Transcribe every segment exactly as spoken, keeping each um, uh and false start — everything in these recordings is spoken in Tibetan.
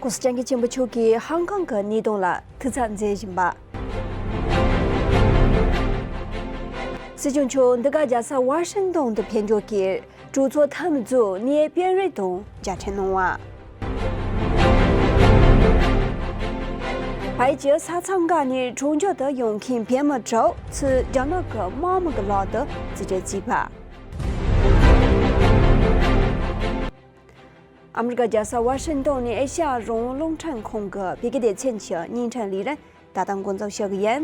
༸གོང་ས་༸སྐྱབས་མགོན་ཆེན་པོ་མཆོག་གིས་ཧང་ཀང་གི་གནས་སྟངས་ལ་ཐུགས་ཚ་མཛད་བཞིན་པ། སྲིད་སྐྱོང་མཆོག་འདི་ག་རྒྱལ་ས་ཝ་ཤིང་ཏོན་དུ་ཕེབས་འབྱོར་གྱིས་གྲོས་ཚོགས་འཐུས་མི་ཚོའི་གནས་དཔོན་རིགས་དང་མཇལ་འཕྲད་གནང་བ། བལ་ཡུལ་གྱི་ས་མཚམས་འགག་ནས་གྲོང་ཁྱེར་དུ་ཡོང་མཁན་བོད་མི་དྲུག་ཚུར་རྒྱ་ནག་གི་དམག་མི་གི་ལག་ཏུ་རྩིས་སྤྲོད་བྱས་པ། ཨ་མི་རི་ཀ་རྒྱལ་ས་ཝ་ཤིང་ཏོན་ནས་ཨེ་ཤ་ཡ་རང་དབང་རླུང་འཕྲིན་ཁང་གི་བོད་སྐད་སྡེ་ཚན་གྱི་བརྙན་འཕྲིན་ལས་རིམ་ད་ལྟ་འགོ་འཛུགས་ཞུ་གི་ཡིན།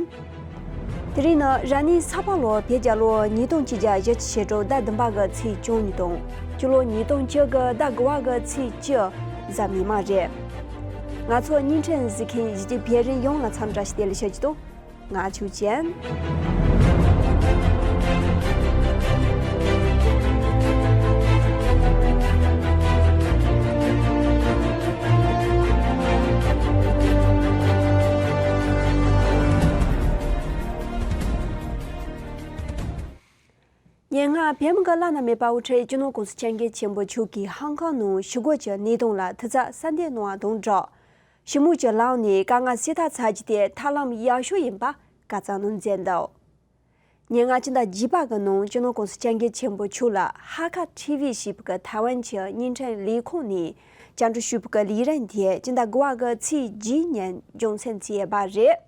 དེ་རིང་ནི་རབ་གནས་ས་ཕག་ལོ་བོད་རྒྱལ་ལོ་ཉིས་སྟོང་ཆིག་བརྒྱ་བཞི་བཅུ་ཞེ་དྲུག་ཟླ་བདུན་པ་གི་ཚེས་བཅུ་གཉིས་དང་། སྤྱི་ལོ་ཉིས་སྟོང་བཅུ་དགུ་ཟླ་དགུ་པ་གི་ཚེས་བཅུ་གཟའ་མིག་དམར་རེད། ང་ཚོ་བརྙན་འཕྲིན་གཟིགས་མཁན་གཞིས་བྱེས་བོད་རིགས་ཡོངས་ལ་འཚམས་འདྲི་ཞུ་བདེ་ལེགས་ཞུ་རྒྱུ་དང་། ང་ཆོས་ཅན། སྙན་ངག་བོད་མི་གི་བླ་ན་མེད་པ་དབུ་ཁྲིད་སྤྱི་ནོར་༸གོང་ས་༸སྐྱབས་མགོན་ཆེན་པོ་མཆོག་གིས་ཧང་ཀང་ནང་ཞི་རྒོལ་གྱི་གནས་སྟངས་ལ་ཐུགས་ཚ་གསལ་འདེབས་གནང་བ་དང་སྦྲགས། ཞི་མོལ་གྱི་ལམ་ནས་དཀའ་ངལ་སེལ་ཐབས་བྱ་རྒྱུ་དེ་ཐབས་ལམ་ཡག་ཤོས་ཡིན་པ་བཀའ་སྩལ་གནང་མཛད་འདུག་སྙན་ངག་སྤྱི་ཟླ་བརྒྱད་པ་གི་ནང་སྤྱི་ནོར་༸གོང་ས་༸སྐྱབས་མགོན་ཆེན་པོ་མཆོག་ལ་ཧ་ཁ་ཊི་ཝི་ཞེས་པའི་ཐའེ་ཝན་གྱི་བརྙན་འཕྲིན་ལས་ཁུངས་ནས་བཅར་འདྲི་ཞུས་པའི་ལས་རིམ་དེ་སྤྱི་ཟླ་དགུ་པ་གི་ཚེས་བརྒྱད་ཉིན་རྒྱང་སྲིང་བྱས་ཡོད་པ་རེད།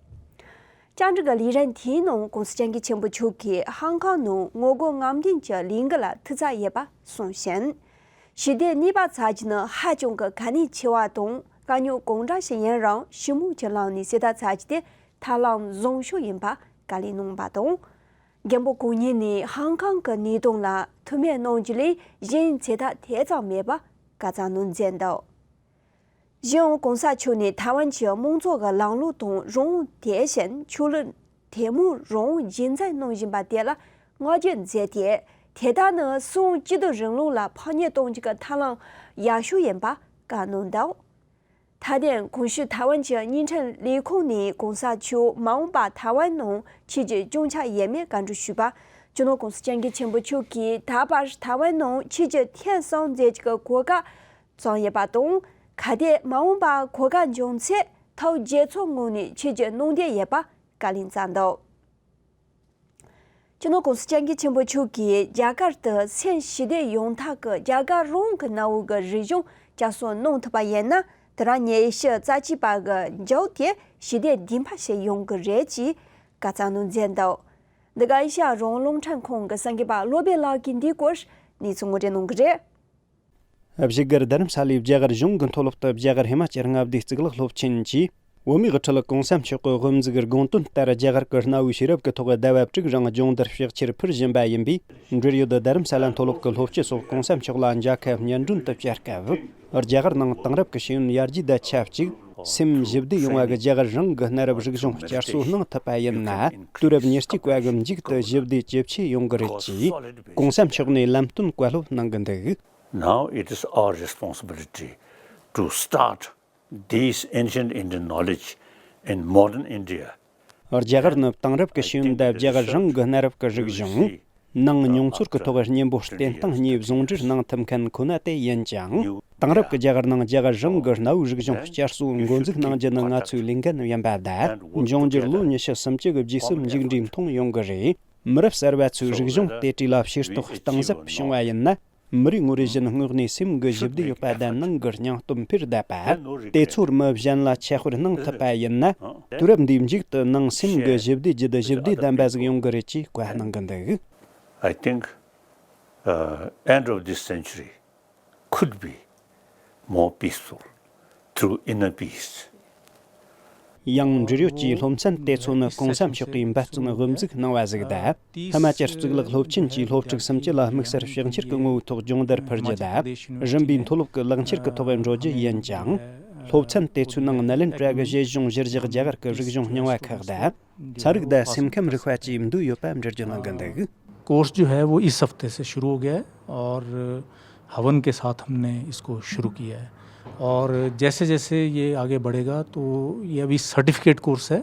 བཅར་འདྲི་གི་ལས་རིམ་དེའི་ནང་༸གོང་ས་༸སྐྱབས་མགོན་ཆེན་པོ་མཆོག་གིས་ཧང་ཀང་ནང་ངོ་རྒོལ་རྔམ་སྟོན་གྱི་ལས་འགུལ་ལ་ཐུགས་ཚ་ཡོད་པ་གསུངས་ཤིང་། ཞི་བདེ་གནས་པ་བྱ་རྒྱུ་ནི་ཧ་ཅང་གི་གལ་གནད་ཆེ་བ་དང་དཀའ་རྙོག་གང་འདྲ་ཞིག་ཡིན་རུང་ཞི་མོལ་གྱི་ལམ་ནས་སེལ་ཐབས་བྱ་རྒྱུ་དེ་ཐབས་ལམ་བཟང་ཤོས་ཡིན་པ་བཀའ་ལན་གནང་བ་དང་། རྒན་པོ་གང་ཉིད་ནས་ཧང་ཀང་གི་གནས་སྟངས་ལ་ཐུགས་སྨོན་གནང་རྒྱུ་ལས་གཞན་ཚོད་ལྟ་དེ་ཙམ་མེད་པ་བཀའ་སྩལ་གནང་མཛད་འདུག་གཞན་ཡང་གོང་ས་མཆོག་ནས་ཐའེ་ཝན་གྱི་དམངས་གཙོ་གི་ལམ་ལུགས་དང་རང་དབང་དེ་བཞིན་ཆོས་ལུགས་དེ་མོ་རང་དབང་རྒྱུན་འཛིན་གནང་བཞིན་པ་དེ་ལ་བསྔགས་བརྗོད་མཛད་དེ། དེ་ལྟར་ནི་སྲིད་དབང་སྤྱི་བཏུལ་རིང་ལུགས་ལ་ཕམ་ཉེས་གཏོང་རྒྱུ་གི་ཐབས་ལམ་ཡག་ཤོས་ཡིན་པ་བཀའ་གནང་འདུག་མཐའ་དོན་གོང་ཞུས་ཐའེ་ཝན་གྱི་བརྙན་འཕྲིན་ལས་ཁུངས་ནས་གོང་ས་མཆོག་མ་འོངས་པར་ཐའེ་ཝན་ནང་ཆིབས་བསྒྱུར་སྐྱོང་འཆར་ཡོད་མེད་བཀའ་འདྲི་ཞུས་པར་སྤྱི་ནོར་༸གོང་ས་༸སྐྱབས་མགོན་ཆེན་པོ་མཆོག་གིས་ད་བར་ཐའེ་ཝན་ནང་ཆིབས་བསྒྱུར་ཐེངས་གསུམ་མཛད་རྒྱུ་གི་གོ་སྐབས་བྱུང་ཡོད་པ་དང་། གལ་ཏེ་མ་འོངས་པར་གོ་སྐབས་འབྱུང་ཚེ་ཐོག་རྒྱལ་ཚོགས་ངོས་ནས་ཆིབས་བསྒྱུར་གནང་འདོད་ཡོད་པ་བཀའ་ལན་སྩལ་འདུག་སྤྱི་ནོར་༸གོང་ས་༸སྐྱབས་མགོན་ཆེན་པོ་མཆོག་གིས་རྒྱ་གར་དུ་སེམས་ཞི་བདེ་ཡོང་ཐབས་ཀྱི་རྒྱ་གར་རང་གི་གནའ་བོའི་གི་རིག་གཞུང་བསྐྱར་གསོ་གནང་ཐུབ་པ་ཡིན་ན། དེ་རིང་ཉིན་ཨེ་ཤི་ཡ་རྩ་ཆེ་བ་གི་འཇོག་དེ་ཞི་བདེ་ལྡན་པ་ཞིག་ཡོང་གི་རེད་ཅེས་བཀའ་སྩལ་གནང་མཛད་འདུག་འདི་ག་ཨེ་ཤ་ཡ་རང་དབང་རླུང་འཕྲིན་ཁང་གི་གསར་འགོད་པ་བློ་བྷེ་ལགས་ཀྱིས་འདིའི་སྐོར་གནས་ཚུལ་ངོ་སྤྲོད་གནང་གི་རེད། བཞུགས་སྒར་རྡ་རམ་ས་ལའི་རྒྱ་གར་གཞུང་གི་མཐོ་སློབ་ཏུ་རྒྱ་གར་ཧི་མ་ཅལ་མངའ་སྡེའི་གཙུག་ལག་སློབ་ཆེན་གྱིས། བོད་མིའི་ཁྲི་ལ་༸གོང་ས་མཆོག་གི་དབུ་འཛུགས་དགོངས་དོན་ལྟར་རྒྱ་གར་གྱི་གནའ་བོའི་ཤེས་རབ་ཀྱི་ཐོག་ཟླ་བ་དྲུག་རིང་སྦྱོང་བརྡར་ཕྱག་ཕྱིར་ཕུལ་བཞིན་པ་ཡིན་པས། འབྲེལ་ཡོད་རྡ་རམ་ས་ལ་མཐོ་སློབ་ཀྱི་སློབ་སྤྱི་སོགས་༸གོང་ས་མཆོག་ལ་མཇལ་ཁ་སྙན་སྒྲོན་དུ་བཅར་སྐབས། རྒྱ་གར་ནང་དེང་རབས་ཀྱི་ཤེས་ཡོན་ཡར་རྒྱས་དང་ཆབས་ཅིག་སེམས་ཞི་བདེ་ཡོང་བ་གི་རྒྱ་གར་རང་གི་གནའ་རབས་རིག་གཞུང་བསྐྱར་གསོ་གནང་ཐུབ་པ་ཡིན་ན། དུས་རབས་ཉེར་གཅིག་པ་གི་མཇུག་ཏུ་ཞི་བདེ་ཇེ་ཆེ་ཡོང་གི་རེད་ཅེས་༸གོང་ས་མཆོག་ནས་ལམ་སྟོན་བཀའ་སློབ་གནང་གི་འདུག Now it is our responsibility to start these ancient Indian knowledge in modern India. རྒྱ་གར་ནི་དེང་རབས་ཀྱི་ཤེས་ཡོན་དང་རྒྱ་གར་རང་གི་གནའ་རབས་ཀྱི་རིག་གཞུང་། ནང་མྱོང་ཚོར་གྱི་ཐོག་གཉེན་པོ་བརྟན་ཐང་གཉིས་ཟུང་འབྲེལ་གནང་ཐུབ་མཁན་ཁོ་ན་དེ་ཡིན་ཅིང་། དེང་རབས་ཀྱི་རྒྱ་གར་ནང་རྒྱ་གར་རང་གི་གནའ་བོའི་རིག་གཞུང་བསྐྱར་གསོ་འགོ་འཛུགས་གནང་རྒྱུ་ནི་ང་ཚོའི་ལས་འགན་ཡིན་པ་དང་། འབྱུང་འགྱུར་ལོ་ཉི་ཤུ་སུམ་ཅུ་གི་རྗེས་སུ་མཇུག་འབྲས་མཐོང་ཡོང་གི་རེད། མི་རབས་གསར་བ་ཚོའི་རིག་གཞུང་དེ་གྲས་ལ་ཕྱིར་རྟོག་གཏིང་ཟབ་བྱུང་བ་ཡིན་ན། མི་རེ་ངོ་རེ་བཞིན་དངོས་གནས་སེམས་ཀྱི་ཞི་བདེ་ཡོད་པ་དང་ནང་གི་སྙིང་སྟོབས་འཕེལ་བསྡད་པ། དེ་ཚོར་མི་གཞན་ལ་ཁྱད་དཔར་གནང་ཐུབ་པ་ཡིན་ན། དུས་རབས་འདིའི་མཇུག་ཏུ་ནང་སེམས་ཀྱི་ཞི་བདེ་བརྒྱུད་དེ་ཞི་བདེ་ལྡན་པ་ཟིག་ཡོང་གི་རེད་ཅེས་བཀའ་གནང་གི་འདུག I think, uh, end of this century could be more peaceful through inner peace. ཡང་འབྲེལ་ཡོད་ཀྱི་སློབ་ཚན་དེ་ཚོ་ནི་༸གོང་ས་མཆོག་གིས་འབད་བརྩོན་དབུ་འཛུགས་གནང་བ་ཟིག་དང་། ཧི་མ་ཅལ་གཙུག་ལག་སློབ་ཆེན་གྱི་སློབ་ཕྲུག་སུམ་ཅུ་ལ་དམིགས་བསལ་ཕྱག་འཁྱེར་གྱི་ངོ་བོའི་ཐོག་སྦྱོང་བརྡར་ཕུལ་རྒྱུ་དང་། རིམ་པས་མཐོ་སློབ་ཀྱི་ལག་འཁྱེར་གྱི་ཐོག་འགྲོ་རྒྱུ་ཡིན་ཅིང་། སློབ་ཚན་དེ་ཚོའི་ནང་ནཱ་ལེནྡྲ་གི་བཞེད་གཞུང་གཞིར་བཞག་རྒྱ་གར་གྱི་རིག་གཞུང་རྙིང་བ་ཁག་དང་། ཚན་རིག་དང་སེམས་ཁམས་རིག་པ་བཅས་འདུས་ཡོད་པ་འགྲེལ་བརྗོད་གནང་གི་འདུག Course जो है वो इस हफ्ते से शुरू हो गया है और हवन के साथ हमने इसको शुरू किया है और जैसे जैसे ये आगे बढ़ेगा तो ये अभी सर्टिफिकेट कोर्स है।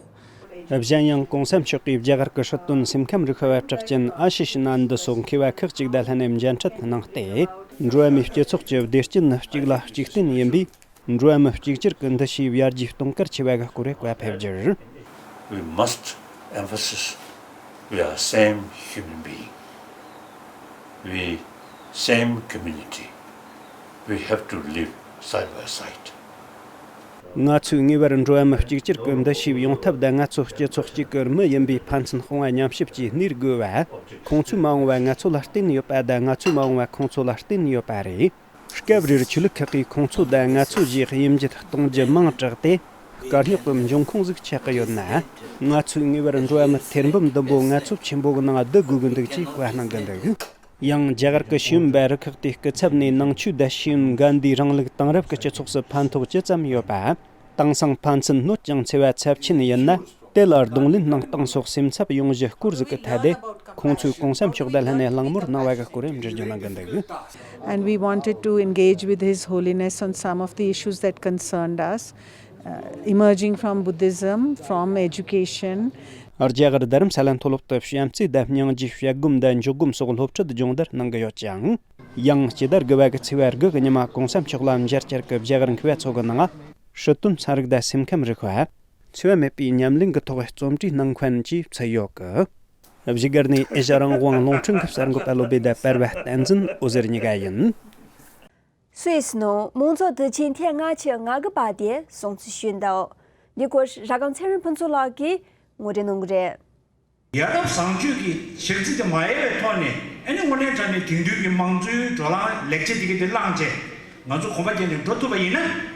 གཞན་ཡང་༸གོང་ས་མཆོག་གིས་རྒྱ་གར་གྱི་སྲིད་དོན་སེམས་ཁམས་རིག་པ་བ་གྲགས་ཅན་ཨ་ཤི་ཤི་ན་འདི་སོགས་མཁས་པ་ཁག་ཅིག་དང་ལྷན་ནས་མཇལ་འཕྲད་གནང་སྟེ། འགྲོ་བ་མིའི་སྤྱི་ཚོགས་ཀྱི་བདེ་སྐྱིད་ནི་གཅིག་ལ་གཅིག་བརྟེན་ཡིན་པས། འགྲོ་བ་མི་གཅིག་གྱུར་གྱི་འདུ་ཤེས་ཡར་རྒྱས་གཏོང་གར་ཆེ་བ་གི་སྐོར་བཀའ་ཕེབས་རྒྱུར། We must emphasize we are same human being. We same community. We have to live side by side. ང་ཚོས་ངེས་པར་འགྲོ་བ་མི་གཅིག་གྱུར་གྱི་འདུ་ཤེས་ཡོང་ཐབས་དང་། ང་ཚོ་སྤྱི་ཚོགས་གཅིག་གི་མི་ཡིན་པའི་ཕན་ཚུན་དཔུང་བ་མཉམ་གཤིབ་ཀྱིས་གནས་དགོས་པ། ཁོང་ཚོས་མ་འོངས་པ་ང་ཚོ་ལ་བརྟེན་ཡོད་པ་དང་། ང་ཚོས་མ་འོངས་པ་ཁོང་ཚོ་ལ་བརྟེན་ཡོད་པ་རེད། སྐབས་རེར་ཆོས་ལུགས་ཁག་གིས་ཁོང་ཚོ་དང་ང་ཚོ་བཞིའི་དབྱེ་འབྱེད་གཏོང་རྒྱུ་མང་དྲགས་ཏེ། དཀའ་རྙོག་གི་འབྱུང་ཁུངས་ཟིག་ཆགས་ཀྱི་ཡོད་ན། ང་ཚོས་ངེས་པར་འགྲོ་བ་མི་ཐེར་འབུམ་བདུན་པོ་ང་ཚོ་ཆེན་པོ་གི་ནང་བསྡུ་དགོས་ཀྱི་འདུག་ཅེས་བཀའ་གནང་གི་འདུག་ཡང་རྒྱ་གར་གྱི་ཤེས་ཡོན་པ་རུ་ཁག་དེའི་སྐུ་ཚབ་ནས་ནང་ཆོས་དང་ཤེས་ཡོན་འགལ་ཟླའི་རིང་ལུགས་དེང་རབས་ཀྱི་སྤྱི་ཚོགས་སུ་ཕན་ཐོགས་ཇི་ཙམ་ཡོད་པ། དེང་སང་ཕན་ཚུན་གནོད་ཅིང་འཚེ་བ་ཚབས་ཆེན་ཡིན་ན། དེ་ལ་གདོང་ལེན་གནང་སྟངས་སོགས་སེམས་འཚབ་ཡོང་གཞི་སྐོར་ཟིག་གི་ཐད་དེ། ཁོང་ཚོས་གོང་ས་མཆོག་དང་ལྷན་ནས་གླེང་མོལ་གནང་བ་གི་སྐོར་འགྲེལ་བརྗོད་གནང་གི་འདུག And we wanted to engage with His Holiness on some of the issues that concerned us, uh, emerging from Buddhism, from education. རྒྱ་གར་རྡ་རམ་ས་ལ་མཐོ་སློབ་ཏུ་བྱམས་བརྩེ་དང་སྙིང་རྗེ། བཤད་སྒོམ་དང་འཇོག་སྒོམ་སོགས་སློབ་ཁྲིད་སྦྱོང་བརྡར་གནང་གི་ཡོད་ཅིང་། ཡང་སྤྱི་ཟླ་དགུ་པ་གི་ཚེས་པ་དགུ་གི་ཉི་མ་གོང་ས་མཆོག་ལ་མཇལ་བཅར་གྱི་རྒྱ་གར་མཁས་པ་ཚོ་གི་ནང་། སྲིད་དོན་ཚན་རིག་དང་སེམས་ཁམས་རིག་པ། འཚེ་བ་མེད་པའི་ཉམས་ལེན་གྱི་ཐོག་རྩོམ་བྲིས་གནང་མཁན་བཅས་ཚུད་ཡོད་གི། བཞུགས་སྒར་ནས་ཨེ་ཤ་རང་དབང་རླུང་འཕྲིན་ཁང་གསར་འགོད་པ་བློ་བདེ་དང་པར་བ་བསྟན་འཛིན་འོད་ཟེར་གཉིས་ཀ་ཡིན། སུད་སི་ནང་མང་གཙོ་དུས་ཆེན་ཐེངས་ལྔ་བཅུ་ང་དགུ་པ་དེ་སྲུང་བརྩི་ཞུས་འདུག་འདི་སྐོར་ར་སྒང་ཚེ་རིང་ཕུན་ཚོགས་ལགས་ཀྱིས་ངོ་སྤྲོད་གནང་གི་རེད། ཡ་རབས་བཟང་སྤྱོད་ཀྱི་ཞག་རྩི་དེ་མ་ཡལ་བའི་ཐོག་ནས། ཨ་ནི་དངོས་གནས་དྲང་གནས་དེང་དུས་ཀྱི་དམངས་གཙོའི་བགྲོ་གླེང་ལེགས་ཆ་དེ་ག་དེ་བླངས་བྱས། ང་ཚོ་གོམ་པ་རྒྱབ་ནས་འགྲོ་ཐུབ་པ་ཡིན་ན།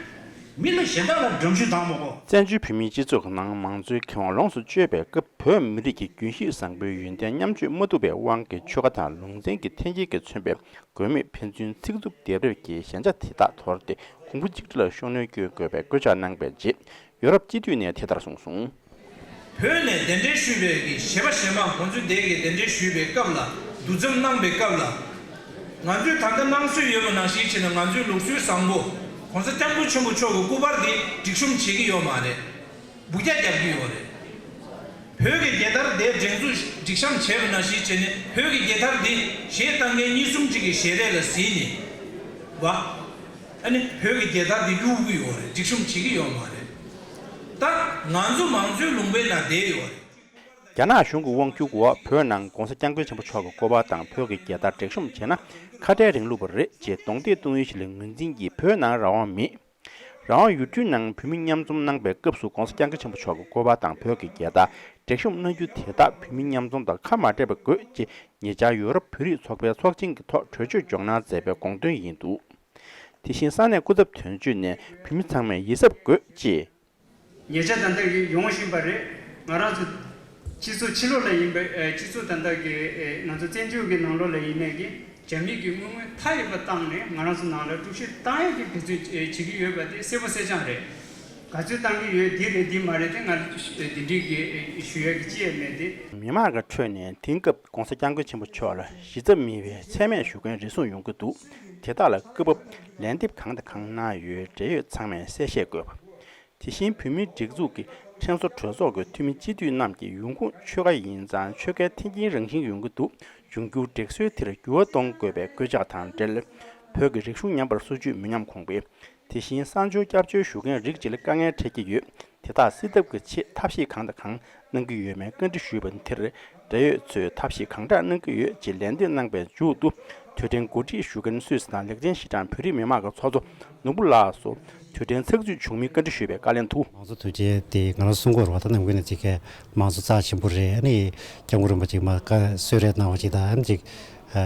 མི་ལ་གཞན་དག་ལ་འགྲམ་ཞུ་བཏང་མ་དགོས། བཙན་བྱོལ་བོད་མིའི་སྤྱི་ཚོགས་ཀྱི་ནང་མང་གཙོའི་ཁེ་དབང་ལོངས་སུ་སྤྱོད་པའི་སྐབས། བོད་མི་རིགས་ཀྱི་རྒྱུན་ཤེས་བཟང་པོའི་ཡོན་ཏན་མཉམ་སྤྱོད་མ་ཐུབ་པའི་དབང་གིས། ཆོལ་ཁ་དང་ལུང་ཚན་གྱི་འཐེན་འཁྱེར་གྱིས་མཚོན་པའི་དགོས་མེད་ཕན་ཚུན་ཚིག་རྩུབ་སྡེབ་རེས་ཀྱི་ཞན་ཆ་དེ་དག་དོར་ཏེ། གོང་བུ་གཅིག་སྒྲིལ་ལ་ཤུགས་སྣོན་སྐྱོན་དགོས་པའི་སྐུལ་ལྕག་གནང་བའི་རྗེས། ཡོ་རོབ་སྤྱི་འཐུས་ནས་དེ་ལྟར་གསུངས་སོང་། བོད་ནས་གདན་འདྲེན་ཞུས་པའི་གི་གཞས་པ་གཞས་མ་ཁོང་ཚོས་དེ་གི་གདན་འདྲེན་ཞུས་པའི་སྐབས་ལ། འདུ་འཛོམས་གནང་པའི་སྐབས་ལ། ང་ཚོས་ད་ལྟ་གནང་སྲོལ་ཡོད་པ་ནང་བཞིན་བྱས་ན། ང་ཚོའི་ལུགས་སྲོལ་བཟང་པོ་གོང་ས་སྐྱབས་མགོན་ཆེན་པོ་མཆོག་གི་སྐུ་པར་དེ་སྒྲིག་གཤོམ་བྱེད་ཀྱི་ཡོད་མ་རེད། འབུད་རྒྱག་རྒྱག་གི་ཡོད་རེད། བོད་ཀྱི་རྒྱལ་དར་དེ་སྒྲེང་འཛུགས་སྒྲིག་གཤམ་བྱས་པ་ནང་བཞིན་བྱས་ནས། བོད་ཀྱི་རྒྱལ་དར་དེ་གཞས་བཏང་མཁན་གཉིས་གསུམ་ཅིག་གི་ཞལ་རས་ལ་གཟིགས་ནས་བ། ཨ་ནི་བོད་ཀྱི་རྒྱལ་དར་དེ་གཡུག་གི་ཡོད་རེད། སྒྲིག་གཤོམ་བྱེད་ཀྱི་ཡོད་མ་རེད། ད་ང་ཚོ་མང་གཙོའི་ལུང་པའི་ནང་བསྡད་ཡོད་རེད། རྒྱ་ནག་གཞུང་གི་དབང་སྒྱུར་འོག་བོད་ནང་༧གོང་ས་༧སྐྱབས་མགོན་ཆེན་པོ་མཆོག་གི་སྐུ་པར་དང་བོད་ཀྱི་རྒྱལ་དར་སྒྲིག་གཤོམ་བྱས་ན། ཁ་བྲལ་རིང་ལུགས་པ་རེད་ཅེས་གདོང་གཏད་གཏོང་ཡུལ་ཞིག་ལ་ངོས་འཛིན་གྱིས། བོད་ནང་རང་དབང་མེད། རང་དབང་ཡུལ་གྲུའི་ནང་བོད་མི་མཉམ་འཛོམས་གནང་པའི་སྐབས་སུ། ༧གོང་ས་༧སྐྱབས་མགོན་ཆེན་པོ་མཆོག་གི་སྐུ་པར་དང་བོད་ཀྱི་རྒྱལ་དར་སྒྲིག་གཤོམ་གནང་རྒྱུ་དེ་དག་བོད་མི་མཉམ་འཛོམས་དང་ཁ་མ་བྲལ་བ་དགོས་ཅེས། ཉེ་ཆར་ཡོ་རོབ་བོད་རིགས་ཚོགས་པའི་ཚོགས་ཆེན་གྱི་ཐོག་གྲོས་ཆོད་འཇོག་གནང་མཛད་པའི་དགོངས་དོན་ཡིན་འདུག་དེ་བཞིན་ས་གནས་སྐུ་ཚབ་དོན་གཅོད་ནས་བོད་མི་ཚང་མས་ཡིད་གཟབ་དགོས་ཅེས། ཉེ་ཆར་ད་ལྟ་ཡོང་བཞིན་པ་རེད། ང་རང་ཚོ་སྤྱི་ཚོགས་ཕྱི་ལོགས་ལ་ཡིན་པའི་ཨེ་སྤྱི་ཚོགས་ད་ལྟ་གི་ཨེ་ང་ཚོ་བཙན་བྱོལ་གྱི་ནང་ལོགས་ལ་ཡིན་ནའི་གི་རྒྱ་མི་གི་དངུལ་དངོས་མཐའ་ཡས་པ་བཏང་ནས་ང་རང་ཚོ་ནང་ལ་དཀྲུག་ཤིང་བཏང་ཡས་ཀྱི་དུས་ཚོད་ཨེ་བྱེད་ཀྱི་ཡོད་པ་དེ་གསལ་པོ་གསལ་རྐྱང་རེད། ག་ཚོད་བཏང་གི་ཡོད། འདི་རེད་འདི་མ་རེད་དེ་ང་ལ་འདི་འདྲའི་གི་ཞུ་ཡ་གི་ཅི་ཡང་མེད་དེ། མི་མང་གི་ཁྲོད་ནས་དེང་སྐབས་༧གོང་ས་༧སྐྱབས་མགོན་ཆེན་པོ་མཆོག་ལ་གཞི་རྩ་མེད་པའི་མཚན་སྨད་ཞུ་མཁན་རེ་ཟུང་ཡོང་གི་འདུག་དེ་དག་ལ་སྐུ་བབ་ལན་འདེབས་གང་དང་གང་གནང་ཡོད། འབྲེལ་ཡོད་ཚང་མས་གསལ་བཤད་དགོས་པ། དེ་བཞིན་བོད་མིའི་སྒྲིག་འཛུགས་ཀྱི་ཁྲེང་ཚོ་གྲོས་ཚོགས་ཀྱི་འཐུས་མི་སྤྱི་འཐུས་རྣམས་ཀྱི་ཡོང་ཁུངས་ཆོལ་ཁ་ཡིན་ཙང་ཆོལ་ཁའི་འཐེན་འཁྱེར་རང་བཞིན་ཡོང་གི་འདུག་འབྱུང་འགྱུར་སྒྲིག་སྲོལ་དེར་འགྱུར་བ་གཏོང་དགོས་པའི་སྐུལ་ལྕག་དང་འབྲེལ། བོད་ཀྱི་རིག་གཞུང་ཉམས་པར་བཟོ་རྒྱུའི་མི་ཉམས་དགོངས་པས། དེ་བཞིན་གསང་སྤྱོད་སྐྱབས་བཅོལ་ཞུ་མཁན་རིགས་གཅིག་ལ་དཀའ་ངལ་འཕྲད་ཀྱི་ཡོད། དེ་དག་སེལ་ཐབས་ཀྱི་ཆེད་ཐབས་ཤེས་གང་དང་གང་གནང་གི་ཡོད་མེད་བཀའ་འདྲི་ཞུས་པ་དེར། འབྲེལ་ཡོད་ཚོས་ཐབས་ཤེས་གང་དྲག་གནང་གི་ཡོད་ཅེས་ལན་འདེབས་གནང་པའི་མཇུག་ཏུ། དུས་དྲན་གོ་སྒྲིག་ཞུ་མཁན་སུད་སི་དང་ལེགས་ལྡན་ཤིས་ཀྲང་བོད་རིགས་མི་མང་གི་ཚོགས་གཙོ་ནོར་བུ་ལགས་སུ། དུས་དྲན་ཚགས་ཚུད་བྱུང་མིན་བཀའ་འདྲི་ཞུས་པའི་བཀའ་ལན་དུ། མང་གཙོ་དུས་ཆེན་དེ་ང་རང་གསུང་གི་ཡོད་རེད་བ། ད་ནམ་རྒྱུན་ནས་ཅིག་གི་མང་གཙོ་རྩ་ཆེན་པོ་རེད། ཨ་ནི་སྐྱབས་མགོན་རིན་པོ་ཆེ་མ་བཀའ་གསོལ་རས་གནང་བ་ཅིག་དང་། ཨ་ནི་ཅིག་ཨ་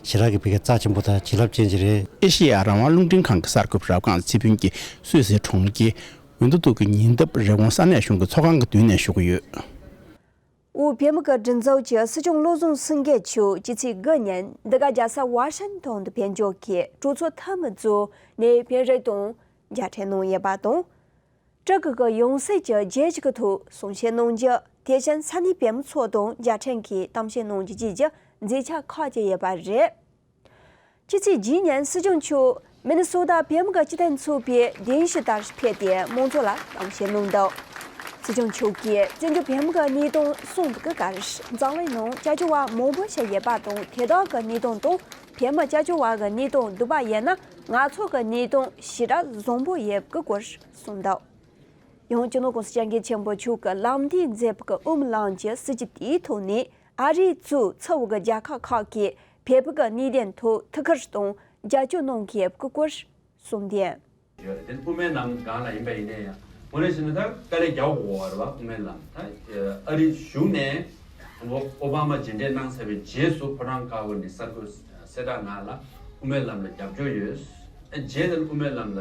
ཞེ་དྲག་གི་བི་གའི་རྩ་ཆེན་པོ་དང་བྱིན་རླབས་ཅན་ཅིག་རེད། ཨེ་ཤེ་ཡ་རང་དབང་རླུང་འཕྲིན་ཁང་གི་གསར་འགོད་པ་རབ་སྒང་ཚེ་ཕུན་གྱིས་སུད་སིའི་གྲོང་ཁྱེར་ཝིན་ཏུ་ཏུག་གི་ཉེ་འདབས་རི་ཀོན་ས་གནས་གཞུང་གི་ཚོགས་ཁང་གི་མདུན་ནས་ཞུ་གི་ཡོད། དབུས་བོད་མི་གི་སྒྲིག་འཛུགས་ཀྱི་སྲིད་སྐྱོང་བློ་བཟང་སེང་གེ་མཆོག་སྤྱི་ཚེས་དགུ་ཉིན་འདི་ག་རྒྱལ་ས་ཝ་ཤིང་ཏོན་དུ་ཕེབས་འབྱོར་གྱིས་གྲོས་ཚོགས་འཐུས་མི་ཚོ་ནས་ཕེབས་རོགས་དང་མཇལ་འཕྲད་གནང་ཡོད་པ་དང་། ཀྲུའུ་ཀྲུའུ་གི་ཡང་སྲིད་ཀྱི་རྒྱལ་སྤྱི་གི་ཐོག་གསུང་བཤད་གནང་རྒྱུ། དེ་བཞིན་ས་གནས་བོད་མི་ཚོ་དང་མཇལ་འཕྲད་ཀྱིས་གཏམ་བཤད་གནང་རྒྱུ་བཅས་ཀྱི་མཛད་འཆར་ཁག་ཅིག་ཡོད་པ་རེད། སྤྱི་ཚེས་བརྒྱད་ཉིན་སྲིད་སྐྱོང་མཆོག་མི་ནི་སོ་ཏཱ་བོད་མི་གི་སྤྱི་མཐུན་ཚོགས་པའི་གདན་ཞུ་ལྟར་ཕེབས་ཏེ་མང་ཚོགས་ལ་གཏམ་བཤད་གནང་འདུག་སྲིད་སྐྱོང་མཆོག་གིས་བཙན་བྱོལ་བོད་མི་གི་གནས་སྟངས་གསུངས་པའི་སྐབས། འཛམ་གླིང་ནང་སྐྱབས་བཅོལ་བ་མང་པོ་ཞིག་ཡོད་པ་དང་། དེ་དག་གི་གནས་སྟངས་དང་། བོད་མི་སྐྱབས་བཅོལ་བ་གི་གནས་སྟངས་བསྡུར་བ་ཡིན་ན་ང་ཚོ་གི་གནས་སྟངས་ཞེ་དྲག་བཟང་པོ་ཡོད་པའི་སྐོར་གསུངས་འདུག་ཡང་སྤྱི་ནོར་༸གོང་ས་༸སྐྱབས་མགོན་ཆེན་པོ་མཆོག་གིས་ལམ་སྟོན་མཛད་པའི་ཨོམ་ལམ་གྱི་སྲིད་ཇུས་དེའི་ཐོག་ནས་ཨ་རིའི་གཙོས་ཚུར་བོད་ཀྱི་རྒྱལ་ཁབ་ཁག་གིས་བོད་པའི་གནད་དོན་ཐོག་ཐུགས་ཁུར་དང་རྒྱབ་སྐྱོར་གནང་མཁན་སྐོར་གསུངས་དོན། ཡོད་རེད། དེ་དབུ་མའི་ལམ་སྒང་ལ་ཡིན་པ་ཡིན་ན་ཡང་དངོས་གནས་བྱས་ན་ད་དཀའ་ལས་རྒྱག་དགོས་པ་རེད་བ། དབུ་མའི་ལམ་ད་ཨ་རི་གཞུང་ནས་ཨོ་བྷ་མ་མཇལ་འཕྲད་གནང་ཚར་བའི་རྗེས་སུ་ཕོ་བྲང་དཀར་པོ་ནས་གསར་འགོད་གསལ་བསྒྲགས་ནང་ལ་དབུ་མའི་ལམ་ལ་རྒྱབ་སྐྱོར་ཡོད། རྗེས་ལ་དབུ་མའི་ལམ་ལ་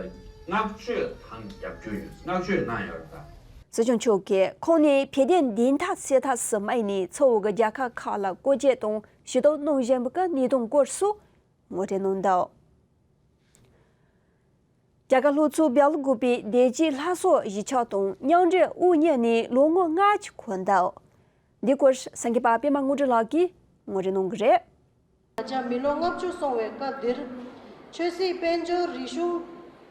བསྔགས་བརྗོད་དང་རྒྱབ་སྐྱོར་ཡོད། བསྔགས་བརྗོད་གནང་ཡོད་རེད་ད། སྲིད་སྐྱོང་མཆོག་གིས་ཁོང་ནས་བོད་དོན་བདེན་མཐའ་གསལ་ཐབས་སུ་དམིགས་ནས་ཚུར་བོད་ཀྱི་རྒྱལ་ཁབ་ཁག་ལ་སྐོར་སྐྱོད་དང་ཞུ་གཏུག་གནང་བཞིན་པའི་གནས་སྟངས་སྐོར་སོགས་ངོ་སྤྲོད་གནང་འདུག་རྒྱ་གར་ལྷོ་ཕྱོགས་སྦེལ་ཀོབ་པའི་བདེ་སྐྱིད་ལྷ་གསོལ་གཞིས་ཆགས་དང་མཉམ་འབྲེལ་དབུ་བརྙེས་ནས་ལོ་ངོ་ལྔ་ཅིག་འཁོར་འདུག་འདི་སྐོར་གསར་འགོད་པ་པད་མ་དངོས་གྲུབ་ལགས་ཀྱིས་ངོ་སྤྲོད་གནང་གི་རེད། ད་ཆ་མི་ལོ་ལྔ་བཅུ་སོང་བའི་སྐབས་འདིར། ཆོས་སྲིད་དཔལ་འབྱོར་རིག་གཞུང་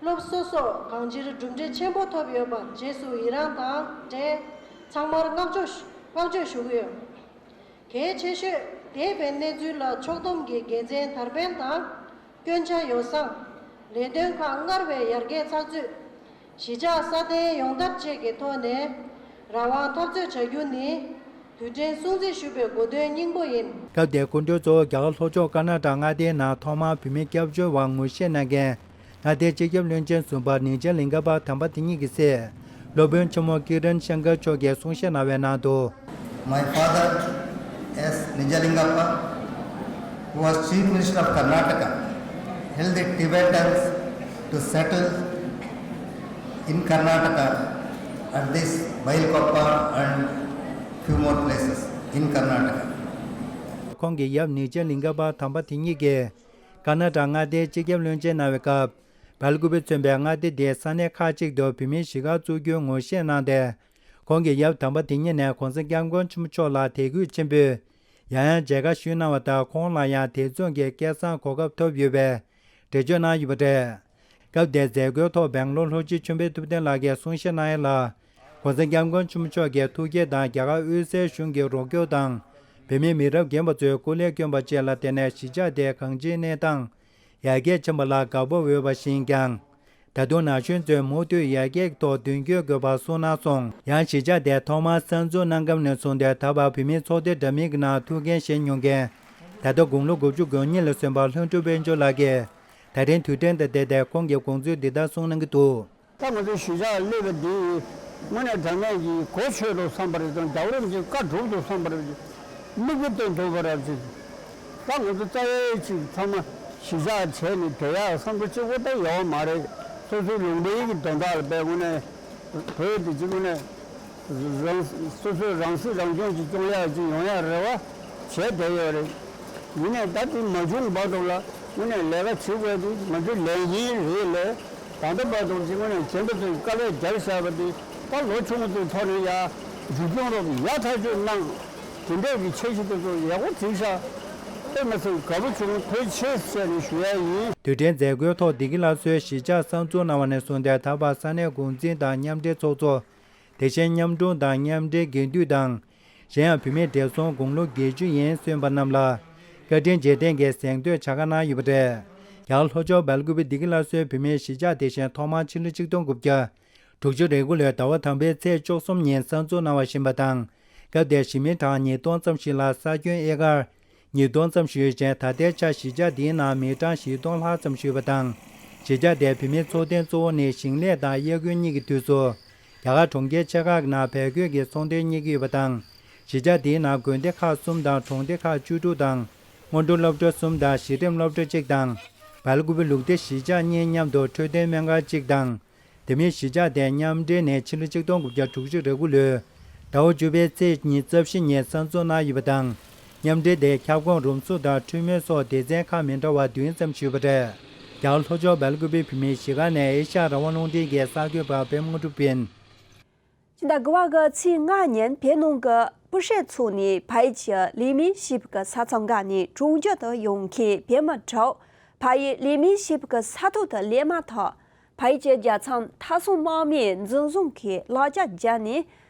སློབ་གསོ་སོགས་གང་ཅིར་གྲུབ་འབྲས་ཆེན་པོ་ཐོབ་ཡོད་པར་རྗེས་སུ་ཡི་རངས་དང་འབྲེལ་ཚང་མར་བསྔགས་བརྗོད་བསྔགས་བརྗོད་ཞུ་གི་ཡོད། གལ་ཆེ་ཤོས་འདས་པའི་གནས་ཚུལ་ལ་ཕྱོགས་བསྡོམས་ཀྱིས་དགེ་མཚན་དར་སྤེལ་དང་། སྐྱོན་ཆ་ཡོ་བསྲང་། ལས་དོན་ཁག་སྔར་བས་ཡར་རྒྱས་ཚགས་ཚུད། གཞིས་ཆགས་སྲ་བརྟན་ཡོང་ཐབས་བཅས་ཀྱི་ཐོག་ནས་རང་དབང་འཐབ་རྩོད་བྱ་རྒྱུ་ནི་དུས་དྲན་སྲུང་བརྩི་ཞུ་བའི་དགོས་དོན་སྙིང་པོ་ཡིན། སྐབས་དེར་སྐུ་མགྲོན་གཙོ་བོ་རྒྱ་གར་ལྷོ་ཕྱོགས་ཀར་ན་ཊ་མངའ་སྡེའི་ནང་ཐོག་མར་བོད་མི་སྐྱབས་བཅོལ་བར་ངོ་ཤེས་གནང་མཁན་མངའ་སྡེའི་སྤྱི་ཁྱབ་བློན་ཆེན་ཟུར་པ་ནིག་ཇེ་ལིང་ག་པ་དམ་པ་དེ་ཉིད་ཀྱི་སྲས་སློབ་དཔོན་ཆེན་མོ་ཀི་རན་ཤང་ཀར་མཆོག་གིས་གསུང་བཤད་གནང་བའི་ནང་དུ། My father, S. Nijalingappa, who was Chief Minister of Karnataka, helped the Tibetans to settle in Karnataka at this Bailkoppa and few more places in Karnataka. ཁོང་གི་ཡབ་ནིག་ཇེ་ལིང་ག་པ་དམ་པ་དེ་ཉིད་ཀྱིས་ཀར་ན་ཊ་མངའ་སྡེའི་སྤྱི་ཁྱབ་བློན་ཆེན་གནང་བའི་སྐབས། སྦེལ་ཀོབ་མཚོན་པའི་མངའ་སྡེ་དེའི་ས་གནས་ཁག་ཅིག་ཏུ་བོད་མིའི་གཞིས་ཀ་བཙུགས་རྒྱུའི་ངོ་ཤེས་གནང་སྟེ། ཁོང་གི་ཡབ་དམ་པ་དེ་ཉིད་ནས་གོང་ས་སྐྱབས་མགོན་ཆེན་པོ་མཆོག་ལ་དད་གུས་ཆེན་པོས་ཡང་ཡང་མཇལ་ཁ་ཞུས་གནང་བ་དང་། ཁོང་ལ་ཡང་དེ་མཚུངས་ཀྱི་སྐལ་བཟང་གོ་སྐབས་ཐོབ་ཡོད་པའི་འགྲེལ་བརྗོད་གནང་ཡོད་པ་རེད། སྐབས་དེར་མཛད་སྒོའི་ཐོག་སྦེང་ལོར་ལྷོ་སྤྱི་ཆོས་འཕེལ་ཐུབ་བསྟན་ལགས་ཀྱིས་གསུང་བཤད་གནང་ཡ་ལ། གོང་ས་སྐྱབས་མགོན་ཆེན་པོ་མཆོག་གི་ཐུགས་བསྐྱེད་དང་རྒྱ་གར་དབུས་སའི་གཞུང་གི་རོགས་སྐྱོར་དང་། བོད་མི་མི་རབས་རྒན་པ་ཚོས་སྐུ་ལས་བསྐྱོན་པ་བཅས་ལ་བརྟེན་ནས་གཞིས་ཆགས་དེ་གང་ཅིའི་གནས་སྟངས་ཡར་རྒྱས་ཕྱིན་པ་ལ་དགའ་པོ་ཡོད་པ་བཞིན་ཀྱང་། ད་དུང་ན་གཞོན་ཚོས་མུ་མཐུད་ཡར་རྒྱས་ཀྱི་ཐོག་མདུན་སྐྱོད་དགོས་པ་གསུངས་གནང་སོང་། ཡང་གཞིས་ཆགས་དེ་ཐོག་མར་གསར་འཛུགས་གནང་སྐབས་ནས་བཟུང་སྟེ་ད་བར་བོད་མིའི་ཚོགས་སྡེ་འདྲ་མིན་གྱི་ནང་ཐུགས་འགན་བཞེས་མྱོང་མཁན། ད་ལྟ་དགུང་ལོ་དགུ་བཅུ་གོ་གཉིས་ལ་སོན་པ་ལྷུན་གྲུབ་དཔལ་འབྱོར་ལགས་ཀྱིས་ད་ཐེངས་དུས་དྲན་དང་འབྲེལ་ཏེ་ཁོང་གི་དགོངས་ཚུལ་འདི་ལྟར་གསུངས་གནང་གི་འདུག་ད་ང་ཚོ་གཞིས་ཆགས་སླེབས་པ་འདི་དངོས་གནས་དྲང་གནས་ཀྱི་གོ་ཆོད་འདུག་བསམ་པ་རེད་དང་། རྒྱལ་བ་རིན་པོ་ཆེའི་བཀའ་གྲུབ་འདུག་བསམ་པ་རེད། མིག་དཔེ་སྟོན་ཐུབ་པ་རེད་ཅིག་ད་ང་ཚོ་རྩ་བའི་ཅིག་ཚང་མ་གཞིས་ཆགས་བྱས་ནས་བསྡད་ཡག་བསམ་ཚུལ་གཅིག་པོ་ད་ཡོད་མ་རེད། སོ་སོའི་ལུང་པའི་གི་དོན་དག་ལ་དཔེ་དངོས་གནས་བོད་དེ་གཅིག་དངོས་གནས་རང་སོ་སོའི་རང་སྲིད་རང་སྐྱོང་ཅིག་སྐྱོང་ཡག་ཅིག་ཡོང་ཡག་རེ་བ་བྱས་བསྡད་ཡོད་རེད། ཡིན་ནའི་ད་དེ་མ་བྱུང་བར་དུ་ལ་དངོས་གནས་ལས་ཀ་བྱེད་དགོས་དེ་ང་ཚོའི་ལས་འགན་རེད་ལས། ད་ལྟ་བར་དུ་ཅིག་དངོས་གནས་རྒན་པ་ཚོས་དཀའ་ལས་རྒྱབ་བཞག་པ་དེ་ད་ལོ་ཆུང་ངུ་ཚོའི་ཐོག་ནས་ཡ་མཇུག་སྐྱོང་རོགས་ཡག་ཐག་ཆོད་གནང་། དེ་འདྲས་ཀྱི་འཆར་གཞི་དེ་ཚོ་ཡག་པོ་བསྒྲིགས་ཤག་དཔེ་མི་སྲིད་དགའ་པོ་བྱུང་། ཐུགས་རྗེ་ཆེ་ཟེར་ནས་ཞུ་ཡ་ཡིན། དུས་དྲན་མཛད་སྒོའི་ཐོག་བདེ་སྐྱིད་ལྷ་གསོལ་གཞིས་ཆགས་གསར་འཛུགས་གནང་བ་ནས་བཟུང་སྟེ་ད་བར་ས་གནས་འགོ་འཛིན་དང་མཉམ་འབྲེལ་ཚོགས་གཙོ། དེ་བཞིན་མཉམ་དྲུང་དང་མཉམ་འབྲེལ་དགེ་འདུན་དང་། གཞན་ཡང་བོད་མིའི་བགྲེས་སོང་དགུང་ལོ་བརྒྱད་ཅུ་ཡན་སོན་པ་རྣམས་ལ་བཀའ་དྲིན་རྗེས་དྲན་གྱི་གཟེངས་བསྟོད་བྱ་དགའ་གནང་ཡོད་པ་རེད། ཡང་ལྷོ་ཕྱོགས་སྦེལ་ཀུ་པེ་བདེ་སྐྱིད་ལྷ་གསོལ་བོད་མིའི་གཞིས་ཆགས་དེ་བཞིན་ཐོག་མར་ཕྱི་ལོ་ཆིག་སྟོང་དགུ་བརྒྱ་དྲུག་ཅུ་རེ་དགུ་ལོའི་ཟླ་བ་དང་པོའི་ཚེས་བཅུ་གསུམ་ཉིན་གསར་འཛུགས་གནང་བ་བཞིན་པ་དང་། སྐབས་དེར་གཞིས་མི་གྲངས་ཉིས་སྟོང་ཙམ་ཞིག་ལ་ས་ཁྱོན་ཨེ་ཀར་ཉིས་སྟོང་ཙམ་ཞིག་ཡོད་ཅིང་། ད་ལྟའི་ཆར་གཞིས་ཆགས་འདིའི་ནང་མི་གྲངས་བཞི་སྟོང་ལྷག་ཙམ་ཞིག་ཡོད་པ་དང་། གཞིས་ཆགས་དེར་བོད་མིའི་འཚོ་རྟེན་གཙོ་བོ་ནི་ཞིང་ལས་དང་དབྱར་དགུན་གཉིས་ཀྱི་དུས་སུ་རྒྱ་གར་གྲོང་ཁྱེར་ཆེ་ཁག་གི་ནང་བལ་གོས་ཀྱི་ཚོང་དོན་གཉེར་གྱི་ཡོད་པ་དང་། གཞིས་ཆགས་འདིའི་ནང་དགོན་སྡེ་ཁག་གསུམ་དང་གྲོང་སྡེ་ཁག་བཅུ་དྲུག་དང་། སྔོན་འགྲོ་སློབ་གྲྭ་གསུམ་དང་། གཞི་རིམ་སློབ་གྲྭ་གཅིག་དང་། སྦེལ་ཀུ་པེ་ལུགས་བདེ་གཞིས་ཆགས་གཉིས་མཉམ་དུ་འཕྲོད་བསྟེན་སྨན་ཁང་གཅིག་དང་། དེ་མིན་གཞིས་ཆགས་དེ་མཉམ་འབྲེལ་ནས་ཕྱི་ལོ་ཆིག་སྟོང་དགུ་བརྒྱ་དྲུག་ཅུ་རེ་དགུ་ལོའི་ཟླ་བ་བཅུ་པའི་ཚེས་ཉི་ཤུ་རྩ་བཞི་ཉིན་གསར་འཛུགས་གནང་ཡོད་པ་དང་། མཉམ་འབྲེལ་དེའི་ཁྱབ་ཁོངས་རུམ་བཟོ་དང་འཕྲུལ་མི་སོགས་སྡེ་ཚན་ཁག་མི་འདྲ་བ་བདུན་ཙམ་ཞུས་པ་རེད། རྒྱ་གར་ལྷོ་ཕྱོགས་སྦེལ་ཀུ་པེ་བོད་མིའི་གཞིས་ཀ་ནས་ཨེ་ཤ་ཡ་རང་དབང་རླུང་འཕྲིན་གྱི་གསར་འགོད་པ་པད་མ་དངོས་གྲུབ་ཡིན། ཕྱི་ཟླ་དགུ་པ་གི་ཚེས་ལྔ་ཉིན་བོད་ནང་གི་སྤུ་ཧྲེང་ཚོ་ནས་ཕ་ཡུལ་གྱི་ལིག་མིན་ཞེས་པའི་ས་མཚམས་འགག་ནས་གྲོང་ཁྱེར་དུ་ཡོང་མཁན་བོད་མི་དྲུག་ཕ་ཡུལ་ལིག་མིན་ཞེས་པའི་ས་ཐོག་ཏུ་སླེབས་མ་ཐག་ཕ་ཡུལ་གྱི་རྒྱལ་མཚམས་མཐའ་སྲུང་དམག་མིའི་འཛིན་བཟུང་གིས་ལག་ཆ་བརྒྱབ་ནས།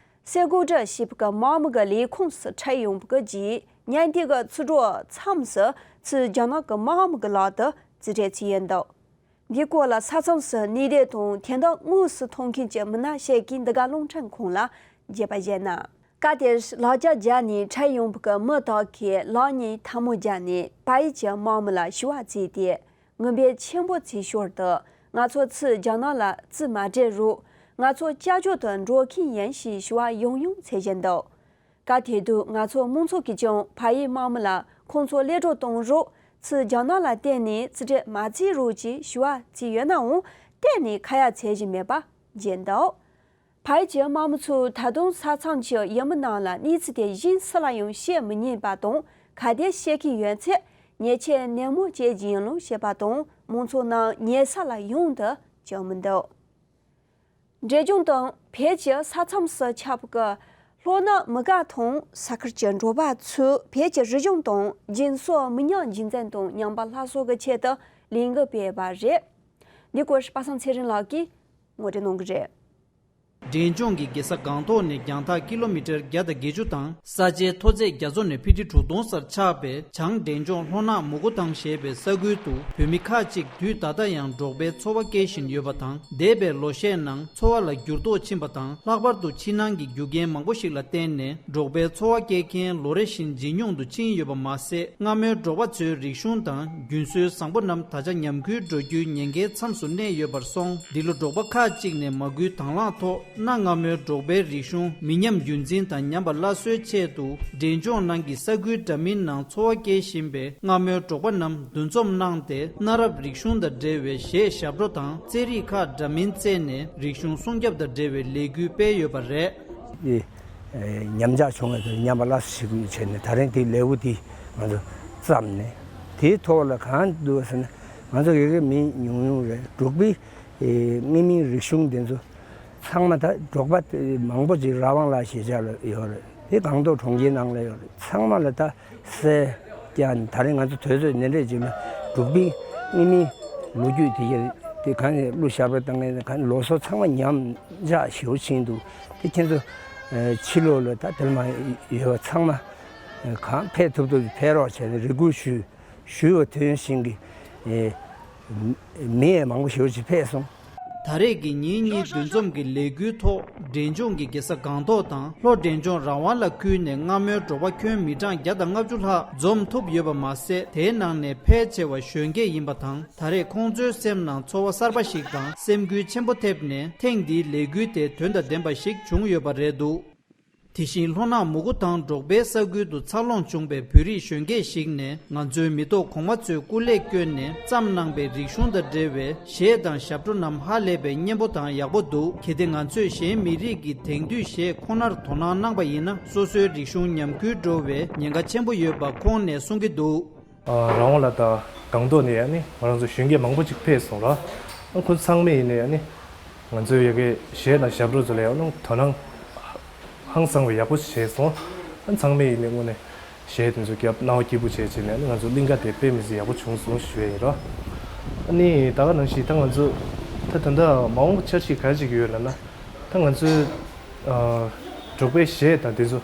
སེ་གོ་ཏྲ་ཞེས་པའི་དམག་མི་གི་ལས་ཁུངས་སུ་ཁྲིད་ཡོང་བའི་རྗེས། ཉེ་འདི་གི་ཚུར་འགྲོ་མཚམས་སུ་ ཚུར་རྒྱ་ནག་གི་དམག་མི་གི་ལག་ཏུ་རྩིས་སྤྲད་བྱས་ཡོད་འདུག་འདིའི་སྐོར་ལ་ས་མཚམས་སུ་གནས་བསྡད་དང་དེ་དག་དངོས་སུ་མཐོང་མཁན་གྱི་མི་སྣ་ཞིག་གིས་འདི་ག་རླུང་འཕྲིན་ཁང་ལ་བརྗོད་པར་བྱས་ན། སྐབས་དེར་ལག་ཆ་སྦྱར་ནས་ཁྲིད་ཡོང་བའི་མི་དག་གིས་ལག་གཉིས་ཐལ་མོ་སྦྱར་ནས་བལ་ཡུལ་གྱི་དམག་མི་ལ་ཞུ་བ་བྱས་ཏེ། ངུ་འབོད་ཆེན་པོ་བྱས་ཞོར་དུ། ང་ཚོ་ཚུར་རྒྱ་ནག་ལ་རྩིས་མ་སྤྲད་རོགས། ང་ཚོ་སྐྱབས་བཅོལ་དུ་འགྲོ་མཁན་ཡིན་ཞེས་ཞུ་བ་ཡང་ཡང་བྱེད་བཞིན་འདུག་སྐབས་དེ་དུས་ང་ཚོ་མང་ཚོགས་ཀྱིས་ཀྱང་བལ་ཡུལ་དམག་མི་ལ་ཁོང་ཚོ་གློད་གྲོལ་གཏོང་རོགས། ཚུར་རྒྱ་ནག་ལ་གཏན་ནས་རྩིས་སྤྲད་མ་བྱེད་རོགས་ཅེས་ཞུ་བ་བྱས་ཡོད་ནའང་གཏན་ནས་ཁ་ཡ་བྱེད་བཞིན་མེད་པ་བརྗོད་འདུག་བལ་ཡུལ་གྱི་དམག་མི་ཚོས་ད་དུང་ས་མཚམས་ཀྱི་ཡུལ་མི་རྣམས་ལ་གནས་ཚུལ་དེ་གཞན་སུ་ལ་ཡང་བཤད་མི་ཉན་པ་དང་། གལ་ཏེ་བཤད་ཀྱི་ཡོད་ཚེ་ཉེས་ཆད་ནན་མོ་བཅད་རྒྱུ་ཡིན་ལུགས་བཤད་པ་དང་། མང་ཚོགས་རྣམས་ཉེ་ས་ལ་ཡོང་དུ་བཅུག་མི་འདུག་འབྲས་ལྗོངས་དང་བོད་ཀྱི་ས་མཚམས་སུ་ཁྱབ་པའི་ལྷོ་ནུབ་མི་རིགས་དང་ས་ཁུལ་གྱི་འབྲོག་པ་ཚོས་བོད་ཀྱི་རིག་གཞུང་དང་རྒྱུན་སྲོལ་མི་ཉམས་རྒྱུན་འཛིན་དང་ཉམས་པ་སླར་གསོ་གི་ཆེད་དུ་ལས་འགུལ་སྤེལ་བ་རེད། འདི་སྐོར་པ་སངས་ཚེ་རིང་ལགས་ཀྱིས་ངོ་སྤྲོད་གནང་གི་རེད། འབྲས་ལྗོངས་ཀྱི་རྒྱལ་ས་སྒང་ཏོག་ནས་རྒྱང་ཐག་ཀི་ལོ་མི་ཊར་བརྒྱ་དང་བརྒྱད་ཅུ་དང་། ས་ཆའི་མཐོ་ཚད་རྒྱ་མཚོ་ནས་ཕི་ཊི་དྲུག་སྟོང་སར་ཆགས་པའི་བྱང་འབྲས་ལྗོངས་ལྷོ་ནག་མུ་གུ་ཐང་ཞེས་པའི་ས་ཁུལ་དུ་བོད་མི་ཁག་ཅིག་དུས་ད་ལྟ་ཡང་འབྲོག་པའི་འཚོ་བ་སྐྱེལ་བཞིན་ཡོད་པ་དང་། འདས་པའི་ལོ་ཤས་ནང་འཚོ་བ་ལ་འགྱུར་ལྡོག་ཕྱིན་པ་དང་། ལྷག་པར་དུ་ཕྱི་ནང་གི་རྒྱུ་རྐྱེན་མང་པོ་ཞིག་ལ་བརྟེན་ནས་འབྲོག་པའི་འཚོ་བ་སྐྱེལ་མཁན་ལོ་རེ་བཞིན་ཇེ་ཉུང་དུ་ཕྱིན་ཡོད་པ་མ་ཟད། སྔ་མོའི་འབྲོག་པ་ཚོའི་རིག་གཞུང་དང་རྒྱུན་སྲོལ་བཟང་པོ་རྣམས་ད་ཆ་ཉམས་རྒུད་འགྲོ་རྒྱུའི་ཉེན་ཁའི་མཚམས་སུ་གནས་ཡོད་པར་སོང་། འདི་ལོ་འབྲོག་པ་ཁག་ཅིག་ནས་མ་སྐུལ་དང་བླངས་ཐོག་གནའ་སྔ་མོའི་འབྲོག་པའི་རིག་གཞུང་མི་ཉམས་རྒྱུན་འཛིན་དང་ཉམས་པ་སླར་གསོའི་ཆེད་དུ། འབྲས་ལྗོངས་ནང་གི་ས་ཁུལ་འདྲ་མིན་ནང་འཚོ་བ་སྐྱེལ་བཞིན་པའི་སྔ་མོའི་འབྲོག་པ་རྣམས་འདུ་འཛོམས་གནང་སྟེ། གནའ་རབས་རིག་གཞུང་དང་འབྲེལ་བའི་གཞས་ཞབས་བྲོ་དང་རྩེད་རིགས་ཁག་འདྲ་མིན་རྩེད་ནས་རིག་གཞུང་སྲུང་སྐྱོབ་དང་འབྲེལ་བའི་ལས་འགུལ་སྤེལ་ཡོད་པ་རེད། དེ་ཉམས་ཆག་བྱུང་བའི་དེ་ཉམས་པ་སླར་གསོ་བྱེད་དགོས་བྱས་ནས། ད་རིང་དེའི་ལས་འགུལ་དེ་ང་ཚོ་བརྩམས་ནས། དེའི་ཐོག་ལ་གང་འདུག་ཟེར་ན། ང་ཚོ་ཡོད་མཁན་མི་ཉུང་ཉུང་རེད། འབྲོག་པའི་དངོས་མིན་རིག་གཞུང་དེ་ཚོ་ཚང་མ། ད་འབྲོག་པ་མང་པོ་ཅིག་ར་ཝང་ལ་ཞེས་བྱ་ལ་ཡོད་རེད། དེ་སྒང་ཏོག་གྲོང་ཁྱེར་ནང་ལ་ཡོད་རེད། ཚང་མ་ལ་ད་གསལ་རྐྱང་། ད་རིང་ང་ཚོ་དུས་ཚོད་འདི་འདྲས་ཅིག་ལ་འབྲོག་པའི་དངོས་མིན་ལོ་རྒྱུས་དེ་ག་དེ་གང་ནས་གླུ་ཞབས་བྲོ་བཏང་མཁན་གང་ལོ་སོ་ཚང་མ་ཉམས་ཆག་ཞེ་པོ་ཕྱིན་འདུག་དེ་ཁྱེད་ཚོ་ཕྱི་ལོགས་ལ་ད་དེར་མ་ཡོད་པ་ཚང་མ་གང་ཕེབས་ཐུབ་ཐུབ་ཕེབས་རོགས་བྱས་ནས་རེ་སྐུལ་ཞུས། ཞུས་པ་དེ་བཞིན་གྱི་མི་ཡང་མང་པོ་ཞེ་པོ་ཅིག་ཕེབས་སོང་། ད་རེས་ཀྱི་ཉིན་གཉིས་འདུ་འཛོམས་ཀྱི་ལས་འགུལ་ཐོག་འབྲས་ལྗོངས་ཀྱི་རྒྱལ་ས་སྒང་ཏོག་དང་། ལྷོ་འབྲས་ལྗོངས་རང་དབང་ལ་ཁུལ་ནས་སྔ་མོའི་འབྲོག་པ་ཁྱོན་མི་གྲངས་བརྒྱ་དང་ལྔ་བཅུ་ལྷག་འཛོམས་ཐུབ་ཡོད་པ་མ་ཟད། དེའི་ནང་ནས་ཕལ་ཆེ་བ་གཞོན་སྐྱེས་ཡིན་པ་དང་། ད་རེས་ཁོང་ཚོའི་སེམས་ནང་ཚོར་བ་གསར་པ་ཞིག་དང་སེམས་འགུལ་ཆེན་པོ་ཐེབས་ནས། ཐེངས་འདིའི་ལས་འགུལ་དེ་དོན་དང་ལྡན་པ་ཞིག་བྱུང་ཡོད་པ་རེད་འདུག་དེ་བཞིན་ལྷོ་ནག་མུ་གུ་ཐང་འབྲོག་པའི་ས་ཁུལ་དུ་འཚར་ལོངས་བྱུང་བའི་བོད་རིགས་གཞོན་སྐྱེས་ཤིག་ནས། ང་ཚོའི་མི་ཐོག་གོང་མ་ཚོས་སྐུ་ལས་བསྐྱོན་ནས་བརྩམས་གནང་པའི་རིག་གཞུང་དང་འབྲེལ་བའི་གཞས་དང་ཞབས་བྲོ་རྣམས་ཧ་ལས་པའི་སྙན་པོ་དང་ཡག་པོ་འདུག་གལ་ཏེ་ང་ཚོས་གཞན་མི་རིགས་ཀྱི་དེང་དུས་གཞས་ཁོ་ནར་དོ་སྣང་གནང་པ་ཡིན་ན། སོ་སོའི་རིག་གཞུང་ཉམས་རྒུད་འགྲོ་བའི་ཉེན་ཁ་ཆེན་པོ་ཡོད་པ་ཁོང་ནས་གསུང་གི་འདུག་ཨ། རང་དབང་ལ་ད་སྒང་ཏོག་ནས་ཡ་ནི་ང་རང་ཚོ་གཞོན་སྐྱེས་མང་པོ་ཅིག་ཕེབས་སོང་ར། ཨ། ཁོ་ཚང་མས་ཡིན་ནའི་ཡ་ནི་ང་ཚོའི་ཡ་གི་གཞས་དང་ཞབས་བྲོ་ཚོ་ལ་ཡང་ནི་དོ་སྣང་ཧང་སང་བའི་ཡག་པོ་བྱས་སོང་། ཨ། ཚང་མས་ཡིན་ནའི་དངོས་གནས་གཞས་དེ་ཚོ་རྒྱབ་སྣང་བ་སྐྱིད་པོ་བྱས་བྱས་ནས་ནི་ང་ཚོ་གླིང་ག་དེ་དཔེ་མི་སྲིད་ཡག་པོ་བྱུང་སོང་ཞུ་ཡ་ཡིན་ར། ཨ་ནི་ད་ག་ནང་བཞིན་ད་ང་ཚོ་ད་ད་ལྟ་མ་འོངས་པ་འཆར་གཞི་ག་རེ་ཅིག་ཡོད་ལབ་ན། ད་ང་ཚོའི་ཨ་འབྲོག་པའི་གཞས་དང་དེ་ཚོ་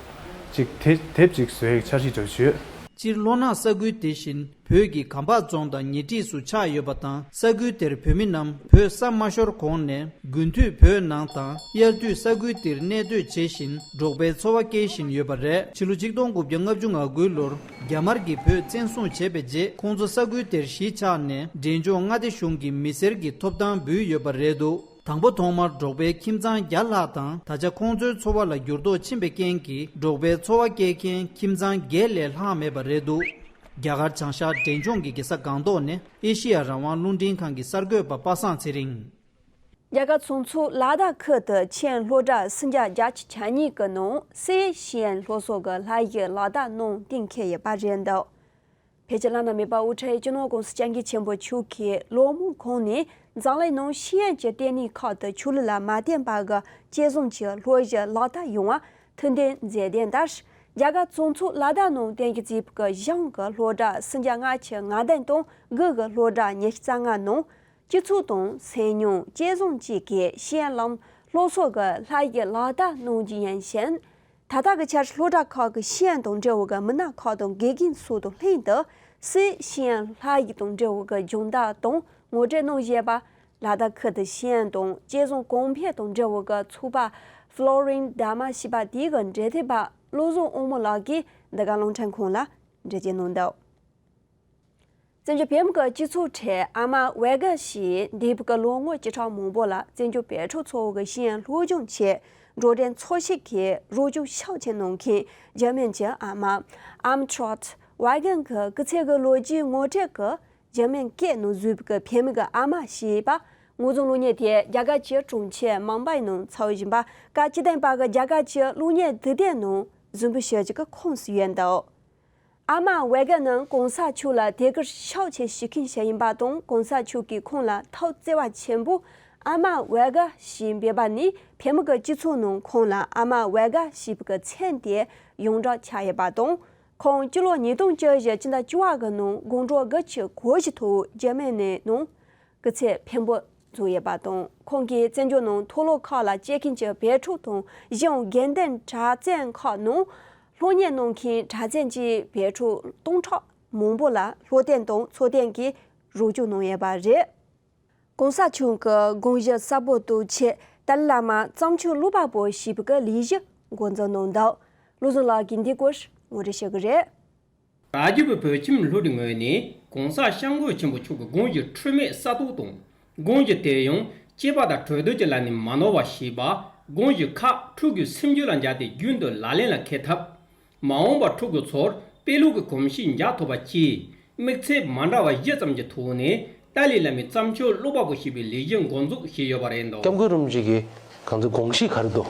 ཅིག་དེབ་དེབ་ཅིག་བཟོ་ཡའི་འཆར་གཞི་འདྲ་བོ་ཅིག་ཡོད། སྤྱིར་ལྷོ་ནག་ས་ཁུལ་དེ་བཞིན་བོད་ཀྱི་གམ་པ་རྫོང་དང་ཉེ་འཁྲིས་སུ་ཆགས་ཡོད་པ་དང་། ས་ཁུལ་དེར་བོད་མི་རྣམས་བོད་ས་མ་ཤོར་གོང་ནས་དགུན་དུས་བོད་ནང་དང་དབྱར་དུས་ས་ཁུལ་འདིར་གནས་སྡོད་བྱེད་བཞིན་འབྲོག་པའི་འཚོ་བ་སྐྱེལ་བཞིན་ཡོད་པ་རེད། ཕྱི་ལོ་ཆིག་སྟོང་དགུ་བརྒྱ་ལྔ་བཅུ་ང་དགུའི་ལོར་རྒྱ་དམར་གྱིས་བོད་བཙན་བཟུང་བྱས་པའི་རྗེས། ཁོང་ཚོ་ས་ཁུལ་དེར་གཞིས་ཆགས་ནས་འབྲས་ལྗོངས་མངའ་སྡེ་གཞུང་གི་མི་སེར་གྱི་ཐོབ་ཐང་འབུལ་ཡོད་པ་རེད་འདུག་དང་པོ་ཐོག་མར་འབྲོག་པའི་ཁྱིམ་ཚང་བརྒྱ་ལྷག་དང་། ད་ཆ་ཁོང་ཚོའི་འཚོ་བ་ལ་འགྱུར་ལྡོག་ཕྱིན་པའི་རྐྱེན་གྱིས། འབྲོག་པའི་འཚོ་བ་སྐྱེལ་མཁན་ཁྱིམ་ཚང་བརྒྱད་ལས་ལྷག་མེད་པ་རེད་འདུག་རྒྱ་གར་བྱང་ཤར་འབྲས་ལྗོངས་ཀྱི་རྒྱལ་ས་སྒང་ཏོག་ནས་ཨེ་ཤེ་ཡ་རང་དབང་རླུང་འཕྲིན་ཁང་གི་གསར་འགོད་པ་པ་སངས་ཚེ་རིང་། རྒྱ་གར་བྱང་ཕྱོགས་ལ་དྭགས་ཁུལ་དུ་ཆེས་སློབ་གྲྭ་སུམ་བརྒྱ་བརྒྱད་ཅུ་གྱ་གཉིས་ཀྱི་ནང་གསེར་ཤེས་ཡོན་སློབ་གསོ་གི་ལྷ་ཡི་ལག་བརྡ་གནང་གཏན་འཁེལ་ཡོད་པ་རེད་འདུག་བོད་ཀྱི་བླ་ན་མེད་པ་དབུ་ཁྲིད་སྤྱི་ནོར་༸གོང་ས་༸སྐྱབས་མགོན་ཆེན་པོ་མཆོག་གིས་ལོ་མང་གོང་ནས་འཛམ་གླིང་ནང་ཤེས་ཡོན་གྱི་ལྟེ་གནས་ཁག་ཏུ་ཆོས་ལུགས་ལ་མ་བརྟེན་པ་གི་སྐྱེས་བཟང་གི་སློབ་གཞི་ལག་བསྟར་ཡོང་བར་ཐུགས་འདུན་མཛད་དེ། འདིར་རྒྱ་གར་བྱང་ཕྱོགས་ལ་དྭགས་ནང་བསྟན་རྒྱུ་བརྩིས་པའི་གཞུང་གི་སློབ་གྲྭ་སུམ་བརྒྱ་ལྔ་བཅུ་ང་བདུན་དང་དགུ་གི་སློབ་གྲྭ་ཉི་ཤུ་རྩ་ལྔ་ནང་སྤྱི་ཚོགས་དང་སེམས་མྱོང་སྐྱེས་བཟང་བཅས་ཀྱི་ཤེས་ཡོན་ལམ་སློབ་གསོ་གི་ལྷ་ཡི་ལག་བསྟར་གནང་རྒྱུ་ཡིན་ཞིང་། ད་ལྟ་གི་ཆར་སློབ་གྲྭ་ཁག་གི་ཤེས་ཡོན་དང་འབྲེལ་བའི་མི་སྣ་ཁག་དང་དགེ་རྒན་སོགས་དང་ལྷན་དུ་ སི་ཤེས་ཡོན་ལྷ་ཡུལ་དང་འབྲེལ་བའི་གི་སྦྱོང་བརྡར་དང་ངོ་སྤྲོད་གནང་བཞིན་པ། ལ་དྭགས་ཁུལ་དུ་ཤེས་ཡོན་དང་སྐྱེད་སྲིང་གོང་འཕེལ་དང་འབྲེལ་བའི་གི་ཚོགས་པ་ཕློ་རིན་ཌ་མ་ཞེས་པ་དེའི་གི་འབྲེལ་མཐུད་པ་བློ་བཟང་དབང་མོ་ལགས་ཀྱིས་འདི་ག་རླུང་འཕྲིན་ཁང་ལ་འགྲེལ་བརྗོད་གནང་འདུག་བཙན་བྱོལ་བོད་མི་གི་སྤྱི་ཚོགས་ཁྲོད་ཨ་མ་ཝེ་ག་ཞེས་འདས་པའི་གི་ལོ་ངོ་བཅུ་ཕྲག་མང་པོ་ལ་བཙན་བྱོལ་བོད་ཕྲུག་ཚོ་གི་ཤེས་ཡོན་སློབ་སྦྱོང་ཆེད་འགྲོ་གྲོན་འཚོལ་ཞིབ་ཀྱི་རོགས་སྐྱོར་ཤུགས་ཆེ་གནང་མཁན་འཇར་མན་གྱི་ཨ་མ་ཨམ་ཊྲོཊ་ཝེ་གན་གྱིས་སྐུ་ཚེ་གི་ལོ་རྒྱུས་ངོ་སྤྲོད་ཀྱི་འཇར་མན་སྐད་ནང་བཟོས་པའི་གི་བོད་མི་གི་ཨ་མ་ཞེས་པ་ངོ་ཚབ་གློག་བརྙན་དེ་རྒྱ་གར་གྱི་གྲོང་ཁྱེར་མུམ་བྷའི་ནང་འཚོགས་བཞིན་པ་སྐབས་བཅུ་བདུན་པ་གི་རྒྱ་གར་གྱི་གློག་བརྙན་དུས་དེབ་ནང་གཟིགས་འབུལ་ཞུ་རྒྱུ་གི་ཁོངས་སུ་ཡོད་འདུག་ཨ་མ་ཝེ་ག་ནི་གོང་ས་མཆོག་ལ་དད་གུས་ཤུགས་ཆེ་ཞུ་མཁན་ཞིག་ཡིན་པ་དང་གོང་ས་མཆོག་གིས་ཁོང་ལ་ཐུགས་བརྩེ་བ་ཆེན་པོས་ཨ་མ་ཝེ་ག་ཞེས་འབོད་པ་ནི་བོད་མི་གི་སྤྱི་ཚོགས་ནང་ཁོང་ལ་ཨ་མ་ཝེ་ག་ཞེས་པའི་གི་མཚན་དེ་ཡོངས་གྲགས་ཆགས་ཡོད་པ་དང་། ཁོང་སྤྱི་ལོ་ཉིས་སྟོང་བཅུ་བཞི་སྤྱི་ཟླ་བཅུ་པ་གི་ནང་དགོང་དྲོ་དགུ་ཆུ་གོ་བཞི་ཐོག་འཇར་མན་ནང་སྐུ་ཚེ་འཕེན་པོ་འཛོམས་ཡོད་པ་དང་། ཁོང་གིས་བཙན་བྱོལ་ནང་མཐོ་སློབ་ཁག་ལ་སྐྱེལ་མཁན་གྱི་བོད་ཕྲུག་དང་གཞན་ཡང་དགེ་འདུན་གྲྭ་ཚང་ཁག་ནང་སློབ་གཉེར་གནང་མཁན་གྲྭ་ཚང་གི་བོད་ཕྲུག་སྟོང་ཕྲག་མང་པོ་ལ་སློབ་སྟོན་དང་འཚོ་སྟོན་གྱི་རོགས་སྐྱོར་གནང་ཡོད་པ་རེད། གོང་ས་མཆོག་གི་དགོངས་གཞི་གསལ་པོ་བཏོན་ཆེད་ཏཱ་ལའི་བླ་མ་བརྩམས་ཆོས་ཀློག་པ་པོ་ཞེས་པའི་གི་ལས་གཞི་འགོ་འཛུགས་གནང་འདུག་བློ་བཟང་ལགས་ཀྱིས་འདིའི་སྐོར་ངོ་སྤྲོད་ཞུ་གི་རེད། རྭ་རྒྱ་བོད་ཁྱིམ་སློབ་གྲྭའི་ངོས་ནས་གོང་ས་སྐྱབས་མགོན་ཆེན་པོ་མཆོག་གི་དགོངས་གཞི་འཁྲུལ་མེད་གསལ་རྟོགས་དང་། དགོངས་གཞི་དེ་ཡང་སྐྱེས་པ་དང་གྲོས་བསྡུར་གྱི་ལམ་ནས་མ་ནོར་བ་ཞེས་པ། དགོངས་གཞི་ཁག་ཕྲུ་གུའི་སེམས་རྒྱུད་ལ་འཇགས་ཏེ་རྒྱུན་དུ་ལག་ལེན་ལ་འཁེལ་ཐབས། མ་འོངས་པར་ཕྲུ་གུ་ཚོར་དཔེ་ཀློག་གི་གོམས་གཤིས་འཇགས་ཐུབ་པ་བཅས་དམིགས་ཚད་མ་འདྲ་བ་བཞི་ཙམ་གྱི་ཐོག་ནས་ཏཱ་ལའི་བླ་མའི་བརྩམས་ཆོས་ཀློག་པ་པོ་ཞེས་པའི་ལས་གཞི་འགོ་འཛུགས་བྱས་ཡོད་པ་རེད་འདུག་སྐྱབས་མགོན་རིན་པོ་ཆེ་གི་གང་ཚོད་དགོངས་གཞི་ག་རེ་འདུག་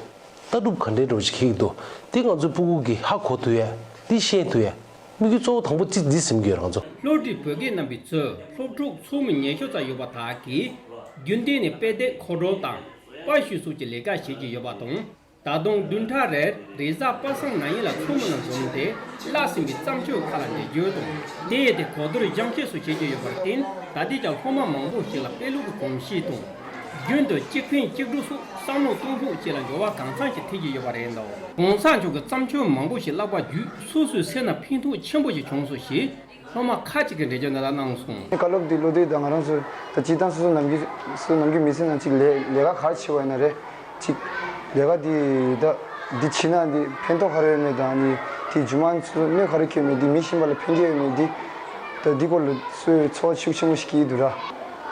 ལྟ་གྲུབ་ག་འདྲའི་འདྲ་བོ་ཞིག་འཁྱེར་གྱི་འདུག་འདི་ང་ཚོའི་སྤུ་གུ་གིས་ཧ་གོ་ཐུབ་ཡ། འདི་ཤེས་ཐུབ་ཡ། དམིགས་ཡུལ་གཙོ་བོ་དང་པོ་གཅིག་འདི་ཟིན་གྱི་ཡོད་རང་ཚོ། སློབ་ཁྲིད་བོད་སྐད་རྣམ་པའི་ཚོས་སློབ་ཕྲུག་ཚོགས་མི་ཉི་ཤུ་ཙམ་ཡོད་པ་དག་གིས་རྒྱུན་གཏན་ནས་དཔེ་དེབ་མཁོ་སྤྲོད་དང་པར་བཤུས་སོགས་ཀྱི་ལས་ཀ་བྱེད་ཀྱི་ཡོད་པ་དང་། ད་དུང་བདུན་ཕྲག་རེར་རེས་གཟའ་པ་སངས་ན་ཡིན་ལ་ཚོགས་མི་རྣམས་འཛོམས་ཏེ་བཀླགས་ཟིན་པའི་བརྩམས་ཆོས་ཁག་ལ་འགྲེལ་བརྗོད་དང་དེ་ཡི་དེ་གོ་བསྡུར་སྦྱང་བཤད་སོགས་བྱེད་ཀྱི་ཡོད་པར་བརྟེན། ད་ལྟའི་ཆར་སློབ་མ་མང་པོ་ཞིག་ལ་དཔེ་ཀློག་གི་གོམས་གཤིས་དང་། རྒྱུན་དུ་གཅིག་ཕན་གཅིག་གྲོགས་སོགས་བསམ་བློ་གཏོང་ཕོད་བཅས་ལ་འགྱུར་བ་གང་འཚམ་ཞིག་ཐེབས་ཀྱི་ཡོད་པ་རེད་འདུག་གོང་ས་མཆོག་གི་བརྩམས་ཆོས་མང་པོ་ཞིག་བཀླགས་པ་བརྒྱུད་སོ་སོའི་སེམས་ལ་ཕན་ཐོགས་ཆེན་པོ་ཞིག་བྱུང་སོང་ཞེས་སློབ་མ་ཁག་ཅིག་གིས་འགྲེལ་བརྗོད་འདི་ལྟར་གནང་སོང་། བཀའ་སློབ་འདི་བློ་གཏད་དང་ང་རང་ཚོ་ད་སྤྱིར་བཏང་སོ་སོ་ནམ་རྒྱུན་སོ་སོ་ནམ་རྒྱུན་མི་ཚེ་ནང་གཅིག་ལས་ལས་ཀ་ག་རེ་བྱེད་པ་ཡིན་ན་རེད། གཅིག་ལས་ཀ་འདི་ད་འདི་བྱེད་ན་འདི་ཕན་ཐོགས་ག་རེ་ཡོད་མེད་དང་ནི་དེ་རྒྱུ་མ་ཚོ་གནོད་ག་རེ་ཁེལ་མེད། འདི་མི་གཞན་པ་ལ་ཕན་ཐོགས་ཡོད་མེད། འདི་ད་འདི་སྐོར་ལ་སོའི་ཚོར་བ་ཤུགས་ཆེན་པོ་ཞིག་སྐྱེ་གི་འདུག་ར།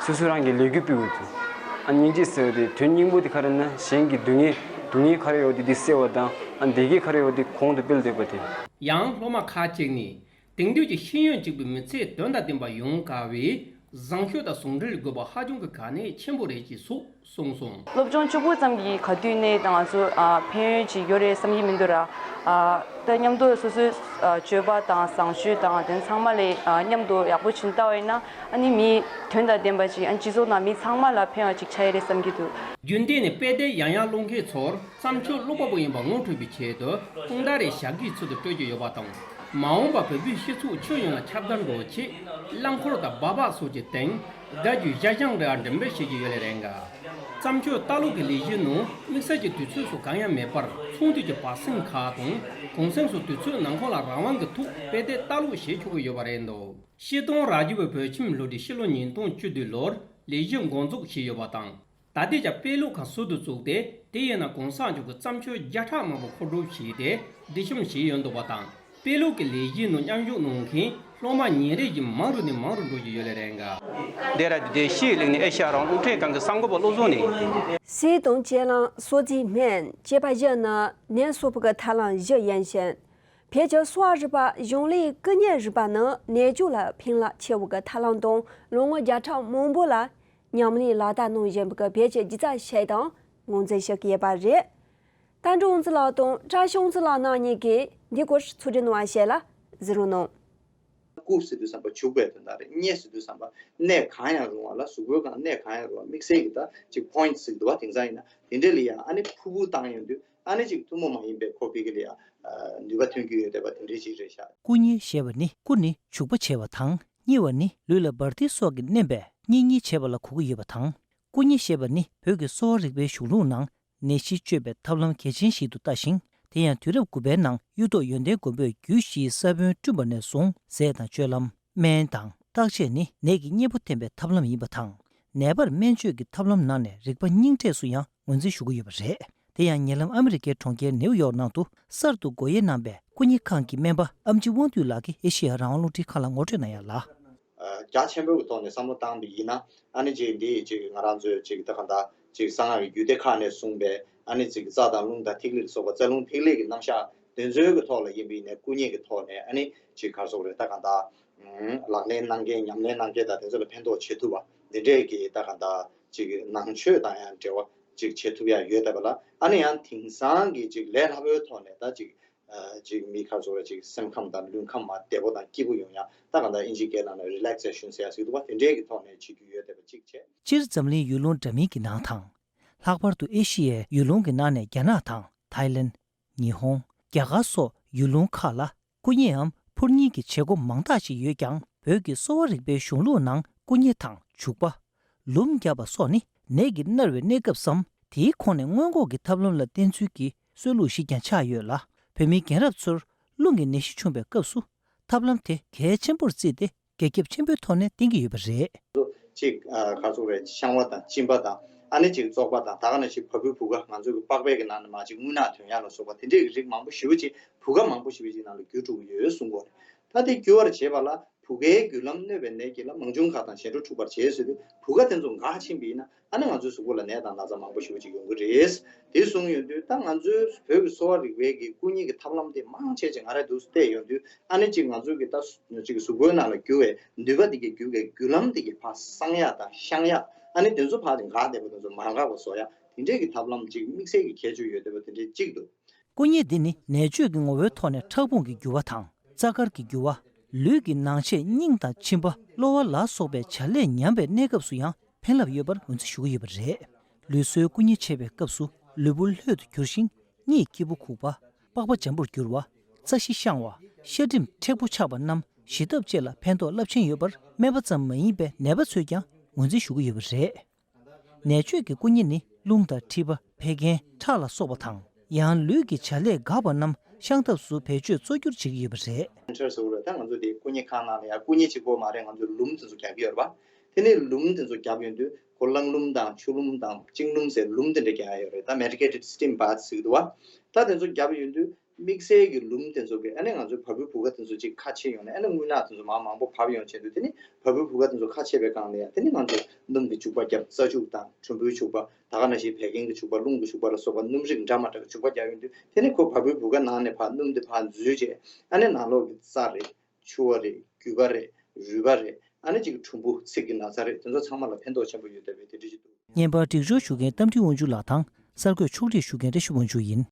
སོ་སོ་རང་གི་ལས་འགུལ་སྤེལ་དགོས་འདུག་ཨ་སྙིང་རྗེ་ཟེར་བ་དེ་དོན་སྙིང་པོ་དེ་ག་རེ་ན་གཞན་གྱི་སྡུག་བསྔལ་སྡུག་བསྔལ་ག་རེ་ཡོད་དེ་འདི་སེལ་བ་དང་ཨ་བདེ་སྐྱིད་ག་རེ་ཡོད་དེ་གོང་དུ་སྤེལ་འདོད་པ་དེ། ཡང་སློབ་མ་ཁག་ཅིག་ནས། དེང་དུས་ཀྱི་ཤེས་ཡོན་གཅིག་པུས་མི་ཚེ་དོན་དང་ལྡན་པ་ཡོང་དཀའ་བས་བཟང་སྤྱོད་དང་ཟུང་འབྲེལ་དགོས་པ་ཧ་ཅང་གི་གལ་གནད་ཆེན་པོ་རེད་ཅེས་སོགས་གསུངས་སོང་། སློབ་སྦྱོང་བཅུ་དགུ་ཙམ་གྱི་ག་དུས་ནས་ད་ང་ཚོ་ཨ་ཕན་ཡོན་ཅིག་ཡོད་རེད་བསམ་གྱི་མི་འདུག་ར། ཨ་ད་མཉམ་དུ་སོ་སོའི་ཨ་སྤྱོད་པ་དང་བཟང་སྤྱོད་དང་དེ་ཚང་མ་ལ་ཨ་མཉམ་དུ་ཡག་པོ་བྱུང་ལྟ་བ་ཡིན་ན་ཨ་ནི་མི་དོན་དང་ལྡན་པ་ཅིག་ཨ་སྤྱི་ཚོགས་ནང་མི་ཚང་མ་ལ་ཕན་བ་ཅིག་ཆགས་ཡི་རེད་བསམ་གྱི་འདུག་རྒྱུན་གཏན་ནས་དཔེ་དེབ་ཡང་ཡང་ཀློག་མཁན་ཚོར་བརྩམས་ཆོས་ཀློག་པ་པོ་ཡིན་པ་ངོ་འཕྲོད་པའི་ཆེད་དུ་དཔུང་རྟགས་རེ་ཞབས་ཀྱིས་ཚུལ་དུ་སྤྲོད་ཀྱི་ཡོད་པ་དང་། མ་འོངས་པར་བོད་པའི་སྤྱི་ཚོགས་ཁྱོན་ཡོངས་ལ་ཁྱབ་གདལ་འགྲོ་ཆེད་རླངས་འཁོར་དང་སྦག་སྦག་སོགས་ཀྱི་སྟེང་བརྡ་བརྒྱུད་ཞལ་བཞེངས་རེ་འགྲེམས་སྤེལ་བྱེད་ཀྱི་ཡོད་ལེ་རེད་འགའ། བརྩམས་ཆོས་ལྟ་ཀློག་གི་ལས་གཞི་ནང་དམིགས་བསལ་གྱི་དུས་ཚོད་སོགས་གང་ཡང་མེད་པར་ཚོགས་འདུ་གྱི་བར་གསེང་ཁག་དང་གུང་གསེང་སོགས་དུས་ཚོད་ནང་ཁོངས་ལ་རང་དབང་གི་ཐོག་དཔེ་དེབ་ལྟ་ཀློག་བྱེད་ཆོག་གི་ཡོད་པ་རེད་འདུག་སྤྱིར་བཏང་རྭ་རྒྱ་བོད་ཁྱིམ་སློབ་གྲྭས་ཕྱི་ལོ་ཉིས་སྟོང་བཅུ་བདུན་ལོར་ལས་གཞི་འགོ་འཛུགས་བྱས་ཡོད་པ་དང་། ད་ལྟའི་ཆར་དཔེ་ཀློག་ཁང་ཟུར་དུ་བཙུགས་ཏེ་དེ་ཡིན་ན་གོང་ས་མཆོག་གི་བརྩམས་ཆོས་བརྒྱ་ཕྲག་མང་པོ་མཁོ་སྒྲུབ་བྱས་ཏེ་སྒྲིག་གཤོམ་བྱས་ཡོད་འདུག་པ་དང་། དཔེ་ཀློག་གི་ལས་གཞིའི་ནང་མཉམ་ཞུགས་གནང་མཁན་སློབ་མ་ཉིན་རེ་བཞིན་མང་རུ་ནས་མང་རུ་འགྲོ་བཞིན་ཡོད་ལེ་རེད་འགའ། འདི་ར་འདི་ཤེས་གླིང་ནས་ཨེ་ཤ་ཡ་རང་དབང་རླུང་འཕྲིན་ཁང་གི་གསར་འགོད་པ་བློ་བཟང་ནས། སྲིད་དང་བཅས་ལམ་སྲོག་རྩིས་སྨན་ཅེས་པ་བཞི་ནི་ནད་གསོ་བའི་ཐབས་ལམ་བཞི་ཡིན་ཞིང་། བོད་ཀྱི་གསོ་བ་རིག་པ་གཞུང་ལུགས་སྐུ་ཉིད་རིག་པ་ནི་ནད་བཅོས་ལ་ཕན་རླབས་ཆེ་བའི་ཐབས་ལམ་དང་ལོ་ངོ་བརྒྱ་ཕྲག་མང་པོ་ལ། ཉམས་ལེན་ལག་བསྟར་གནང་བཞིན་པའི་བོད་ཀྱི་སྒྱུ་རྩལ་ཞིག་དང་ངོས་འཛིན་ཞུ་གི་ཡོད་པ་རེད། དཔལ་འབྱོར་དབང་འཛིན་ལགས་དང་བཀྲ་ཤིས་དབང་འཛིན་ལགས་རྣམ་གཉིས་ཀྱིས་འདིའི་སྐོར་ཚོགས་འདུའི་ནང་བཤད་ལ་གཟིགས་རོགས་གནང་། སྐུ་ཟེར་དུས་ཙམ་པ་བྱུག་པའི་དོན་དག་རེད། གཉེར་ཟེར་དུས་ཙམ་པ་གནས་གང་ཡང་རུང་བ་ལ་གཟུགས་པོའི་སྒང་གནས་གང་ཡང་རུང་བ་དམིགས་བསལ་གྱི་ད་ཅིག་པོ་ཡིན་ཊི་ཟེར་གྱི་འདུག་བ། དེང་སང་ཡིན་ན་དེ་འདྲ་ལ་ཡང་ཨ་ནི་ཕུར་བུ་བཏང་ཡོང་དུས་ཨ་ནི་ཅིག་ཐུན་མོང་མ་ཡིན་པའི་ཁོ་ཕ་གི་ལ་ཡང་ནུས་པ་ཐོན་གྱི་ཡོད་བསྡད་པ་དེ་འདྲ་ཅིག་རེད་ཤག་སྐུ་མཉེ་ཞེས་པ་ནི་སྐུ་ནི་བྱུག་པ་བྱས་པ་དང་། མཉེ་བ་ནི་ལུས་ལ་འབར་མདེལ་སོགས་ཀྱིས་མནན་པས་མཉེ་མཉེ་བྱས་པ་ལ་གོ་གི་ཡོད་པ་དང་། སྐུ་མཉེ་ཞེས་པ་ནི་བོད་ཀྱི་གསོ་བ་རིག་པའི་གཞུང་ལུགས་ནང་ནད་གཞི་བཅོས་པའི་ཐབས་ལམ་གལ་ཆེན་ཞིག་ཏུ་ལྟ་ཞིང་། དེ་ཡང་དུས་རབས་དགུ་པའི་ནང་གཡུ་ཐོག་ཡོན་ཏན་མགོན་པོས་རྒྱུད་བཞིའི་ས་བོན་བསྐྲུན་པ་ནས་བཟུང་ཟས་དང་སྤྱོད་ལམ། སྨན་དང་བརྟག་དཔྱད་ནི་ནད་ཀྱི་གཉེན་པོ་འཐེན་པའི་ཐབས་ལམ་ཡིན་པ་དང་། ནད་པར་སྨན་བཅོས་ཀྱི་ཐབས་ལམ་ནང་ནས་རིག་པ་རྙིང་གྲས་སུ་ཡང་ངོས་འཛིན་ཞུ་གི་ཡོད་པ་རེད། དེ་ཡང་ཉེ་ལམ་ཨ་མི་རི་ཀའི་གྲོང་ཁྱེར་ནེའུ་ཡོག་ནང་དུ་གསར་དུ་སྒོ་དབྱེ་གནང་པའི་སྐུ་ཉིད་ཁང་གི་སྨན་པ་ཨམ་ཆི་དབང་འདུས་ལགས་ཀྱིས་ཨེ་ཤེ་ཡ་རང་དབང་རླུང་འཕྲིན་ཁང་ལ་ངོ་སྤྲོད་གནང་ཡ་ལ། རྒྱ་ཆེན་པོའི་ཐོག་ནས་བསམ་བློ་བཏང་བ་ཡིན་ན། ཨ་ནི་ཅིག་འདི་ཅིག་ང་རང་ཚོའི་ཅིག་ད་གང་ལྟར་ཅིག་གསང་སྔགས་ཀྱི་རྒྱུད་སྡེ་ཁག་ནས་གསུངས་པའི་ཨ་ནི་ཅིག་རྩ་དང་རླུང་དང་ཐིག་ལེ་ལ་སོགས་པ་རྩ་རླུང་ཐིག་ལེ་གི་རྣམ་གཞག་དེ་ཚོའི་གི་ཐོག་ལ་ཡིན་པ་ཡིན་ནའི་སྐུ་མཉེ་གི་ཐོག་ནས་ཨ་ནི་ཅིག་ག་རེ་ཟེར་དགོས་རེད། ད་གང་ལྟར་ལག་ལེན་གནང་མཁན་ཉམས་ལེན་གནང་མཁན་དང་དེ་ཚོ་ལ་ཕན་ཐོགས་བྱེད་ཐུབ་པ་འདི་འདྲས་ཀྱི་ད་གང་ལྟར་ཅིག་ནང་ཆོས་དང་ཡང་འབྲེལ་བ་ཅིག་བྱེད་ཐུབ་ཡ་ཡོད་བསྡད་པ་ལ། ཨ་ནི་ཡང་དེང་སང་གི་ཅིག་ལས་སླ་པོའི་ཐོག་ནས་ད་ཅིག་ཅིག་མི་ཁ་ཚོ་ར་ཅིག་སེམས་ཁམས་དང་ལུས་ཁམས་མ་བདེ་པོ་དང་སྐྱིད་པོ་ཡོང་ཡ། ད་ག་ད་ཨིན་ཇི་སྐད་ནང་ལ་རི་ལེག་སེ་ཤན་ཟེར་ཡ་ཟེར་འདུག་བ། དེ་འདྲའི་གི་ཐོག་ནས་བྱེད་རྒྱུ་ཡོད་བསྡད་པ་གཅིག་བྱས། སྤྱིར་འཛམ་གླིང་ཡུལ་ལུང་འདྲ་མིན་གྱི་ནང་དང་། ལྷག་པར་དུ་ཨེ་ཤི་ཡའི་ཡུལ་ལུང་གི་ནང་ནས་རྒྱ་ནག་དང་ཐའི་ལེན། ཉི་ཧོང་། རྒྱ་གར་སོགས་ཡུལ་ལུང་ཁག་ལ་སྐུ་མཉེའམ་འཕུར་མཉེ་གི་བྱེད་སྒོ་མང་དག་ཅིག་ཡོད་ཀྱང་། བོད་ཀྱི་གསོ་བ་རིག་པའི་གཞུང་ལུགས་ནང་སྐུ་མཉེ་དང་བྱུག་པ། ལུམ་བརྒྱབ་པ་སོགས་ནི་ནད་ཀྱིས་མནར་བའི་གནས་སྐབས་སམ། དེའི་ཁོངས་ནས་སྔོན་འགོག་གི་ཐབས་ལམ་ལ་བརྟེན་ཚུལ་གྱི་སྲོལ་ལུགས་ཤིག་ཀྱང་ཆགས་ཡོད་ལ། བོད་མི་རྒན་རབས་ཚོར་རླུང་གི་ནད་གཞི་བྱུང་བའི་སྐབས་སུ་ཐབས་ལམ་དེ་གལ་ཆེན་པོར་བརྩིས་ཏེ་རྒྱ་ཁྱབ་ཆེན་པོའི་ཐོག་ནས་བསྟེན་གྱི་ཡོད་པ་རེད། གཅིག་ཨ་ག་ཚོད་རེད། བཤང་བ་དང་གཅིན་པ་དང་། ཨ་ནི་གཅིག་བཙོག་པ་དང་། ད་ག་ནང་བཞིན་བ་སྤུའི་བུ་ག། ང་ཚོ་གི་པགས་པའི་གི་ནང་ནས་མར་གཅིག་རྔུལ་ནག་ཐོན་ཡ་ལ་སོགས་པ་དེ་འདྲའི་གི་རིགས་མང་པོ་ཞེ་པོ་ཅིག་བུ་ག་མང་པོ་ཞེ་པོ་ཅིག་ནང་ལ་འགྱུར་འགྲོ་གི་ཡོད་གསུང་གི་ཡོད་རེད། ད་དེ་འགྱུར་བར་བྱེད་པ་ལ་བུ་གའི་རྒྱུ་ལམ་གནོད་པའི་ནད་ཀྱིས་ལ་མང་ཆུང་ཁག་དང་ཞན་ཁྲོ་འཁྲུགས་པར་བྱེད་ཟེར་དུས། བུ་ག་དེ་ཚོ་འགག་ཕྱིན་པ་ཡིན་ན། ཨ་ནི་ང་ཚོའི་གཟུགས་པོ་ལ་ནད་དང་ན་ཚ་མང་པོ་ཞེ་པོ་ཅིག་ཡོང་གི་རེད། དེ་གསུངས་ཡོང་དུས། ད་ང་ཚོའི་བོད་ཀྱི་གསོ་བ་རིག་པའི་གི་སྐུ་མཉེ་གི་ཐབས་ལམ་དེ་མང་ཆེ་ཆེ་ང་རའི་འདུག་བལྟས་ཡོང་དུས། ཨ་ནི་གཅིག་ང་ཚོའི་གི་ད་གཅིག་གཟུགས་པོའི་ནང་ལ་རྒྱུ་བའི་ནུས་པ་དེ་གི་རྒྱུ་བའི་རྒྱུ་ལམ་དེ་གི་ཕར་སངས་ཡ་དང་བཤང་ཡ། ཨ་ནི་དེ་ཚོ་ཕར་འགག་བསྡད་པ་དེ་ཚོ་མར་འགག་པ་བཟོ་ཡ། དེ་འདྲའི་གི་ཐབས་ལམ་གཅིག་དམིགས་བསལ་གྱི་ཁྱད་ཆོས་ཡོད་བསྡད་པ་དེ་འདྲའི་གཅིག་འདུག་སྐུ་མཉེ་འདི་ནི་ནད་བཅོས་ཀྱི་ངོ་བོའི་ཐོག་ནས་ཕྲག་ཕུང་གི་འགྱུར་བ་དང་། རྩ་དཀར་གྱི་འགྱུར་བ། ལུས་ཀྱི་ནང་ཆས་སྙིང་དང་མཆིན་པ། གློ་བ་ལ་སོགས་པའི་བྱ་ལས་ཉམས་པའི་གནས་སྐབས་སུ་ཡང་ཕན་རླབས་ཡོད་པར་ངོས་འཛིན་ཞུ་གི་ཡོད་པ་རེད། ལུས་གསོའི་སྐུ་མཉེ་བྱེད་པའི་སྐབས་སུ་ལུས་པོ་ལྷོད་དུ་གྱུར་ཞིང་། གཉིད་སྐྱིད་པོ་ཁུག་པ། པགས་པ་འཇམ་པོར་འགྱུར་བ། རྩ་ཤི་བཤང་བ། ཤ་གྲིམ་མཁྲེགས་པོ་ཆགས་པ་རྣམས་བཞི་ལྡབ་ཅན་ལ་ཕན་ཐོགས་རླབས་ཆེན་ཡོད་པར་སྨན་པ་ཙམ་མ་ཡིན་པའི་ནད་པ་ཚོས་ཀྱང་ངོས་འཛིན་ཞུ་གི་ཡོད་པ་རེད། ནད་བཅོས་ཀྱི་སྐུ་མཉེ་ནི་རླུང་དང་མཁྲིས་པ། བད་ཀན། ཁྲག་ལ་སོགས་པ་དང་། ཡང་ལུས་ཀྱི་བྱ་ལས་འགགས་པ་རྣམས་བཤང་ཐབས་སུ་བེད་སྤྱོད་གཙོ་གྱུར་བྱེད་ཀྱི་ཡོད་པ་རེད། སེན་ཊར་ཟེར་བ་རེད། ད་ང་ཚོ་དེ་སྐུ་མཉེ་ཁང་ནང་ལ་ཡང་སྐུ་མཉེ་གཅིག་པོ་མ་རེད། ང་ཚོ་ལུམ་དེ་ཚོ་རྒྱག་གི་ཡོད་རེད་པ། དེ་ནས་ལུམ་དེ་ཚོ་རྒྱབ་ཡོང་དུས། ཁོ་རླངས་ལུམ་དང་ཆུ་ལུམ་དང་གཅིན་ལུམ་ཟེར་ལུམ་དེ་འདྲ་རྒྱག་ཡ་ཡོད་རེད། ད་མེ་ཌི་ཀེ་ཊེཌ་སི་ཊིམ་བཱཐ་ཟེར་གི་འདུག་བ། ད་དེ་ཚོ་རྒྱབ་ཡོང་དུས། དམིགས་བསལ་གྱི་ལུམ་དེ་ཚོ་གི་ཨ་ནི་ང་ཚོའི་བ་སྤུའི་བུ་ག་དེ་ཚོ་ཅིག་ཁ་ཕྱེ་ཡོང་ནས། ཨ་ནི་རྔུལ་ནག་དེ་ཚོ་མང་མང་པོ་བབས་ཡོང་བྱས་དུས། དེ་ནི་བ་སྤུའི་བུ་ག་དེ་ཚོ་ཁ་ཕྱེ་བའི་སྒང་ལ་ཡང་དེ་ནི་ང་ཚོས་སྣུམ་གྱི་བྱུག་པ་བརྒྱབ། རྩ་བྱུག་དང་གྲུམ་བུའི་བྱུག་པ། ད་ག་ནང་བཞིན་བད་ཀན་གྱི་བྱུག་པ། རླུང་གི་བྱུག་པ་ལ་སོགས་པ་སྣུམ་རིགས་འདྲ་མ་འདྲ་གི་བྱུག་པ་བརྒྱབ་ཡོང་དུས། དེ་ནི་ཁོ་བ་སྤུའི་བུ་ག་ནང་ནས་ཕར་སྣུམ་དེ་ཕར་འཛུལ་བྱས། ཨ་ནི་ནང་ལོགས་ཀྱི་རྩ་རེད། ཆུ་བ་རེད། རྒྱུས་པ་རེད། རུས་པ་རེད། ཨ་ནི་ཅིག་གྲུམ་བུ་ཚིགས་ཀྱི་ན་ཚ་རེད། དེ་ཚོ་ཚང་མ་ལ་ཕན་ཐོགས་ཆེན་པོ་ཡོད་བསྡད་པའི་དེ་འདྲ་ཞིག་འདུག་བརྙན་པར་སྒྲིག་སྦྱོར་ཞུ་མཁན་རྟ་མགྲིན་དབང་ཕྱུག་ལགས་དང་གསར་འགོད་ཕྱོགས་སྒྲིག་ཞུ་མཁན་བཀྲ་ཤིས་དབང་ཕྱུག་ཡིན།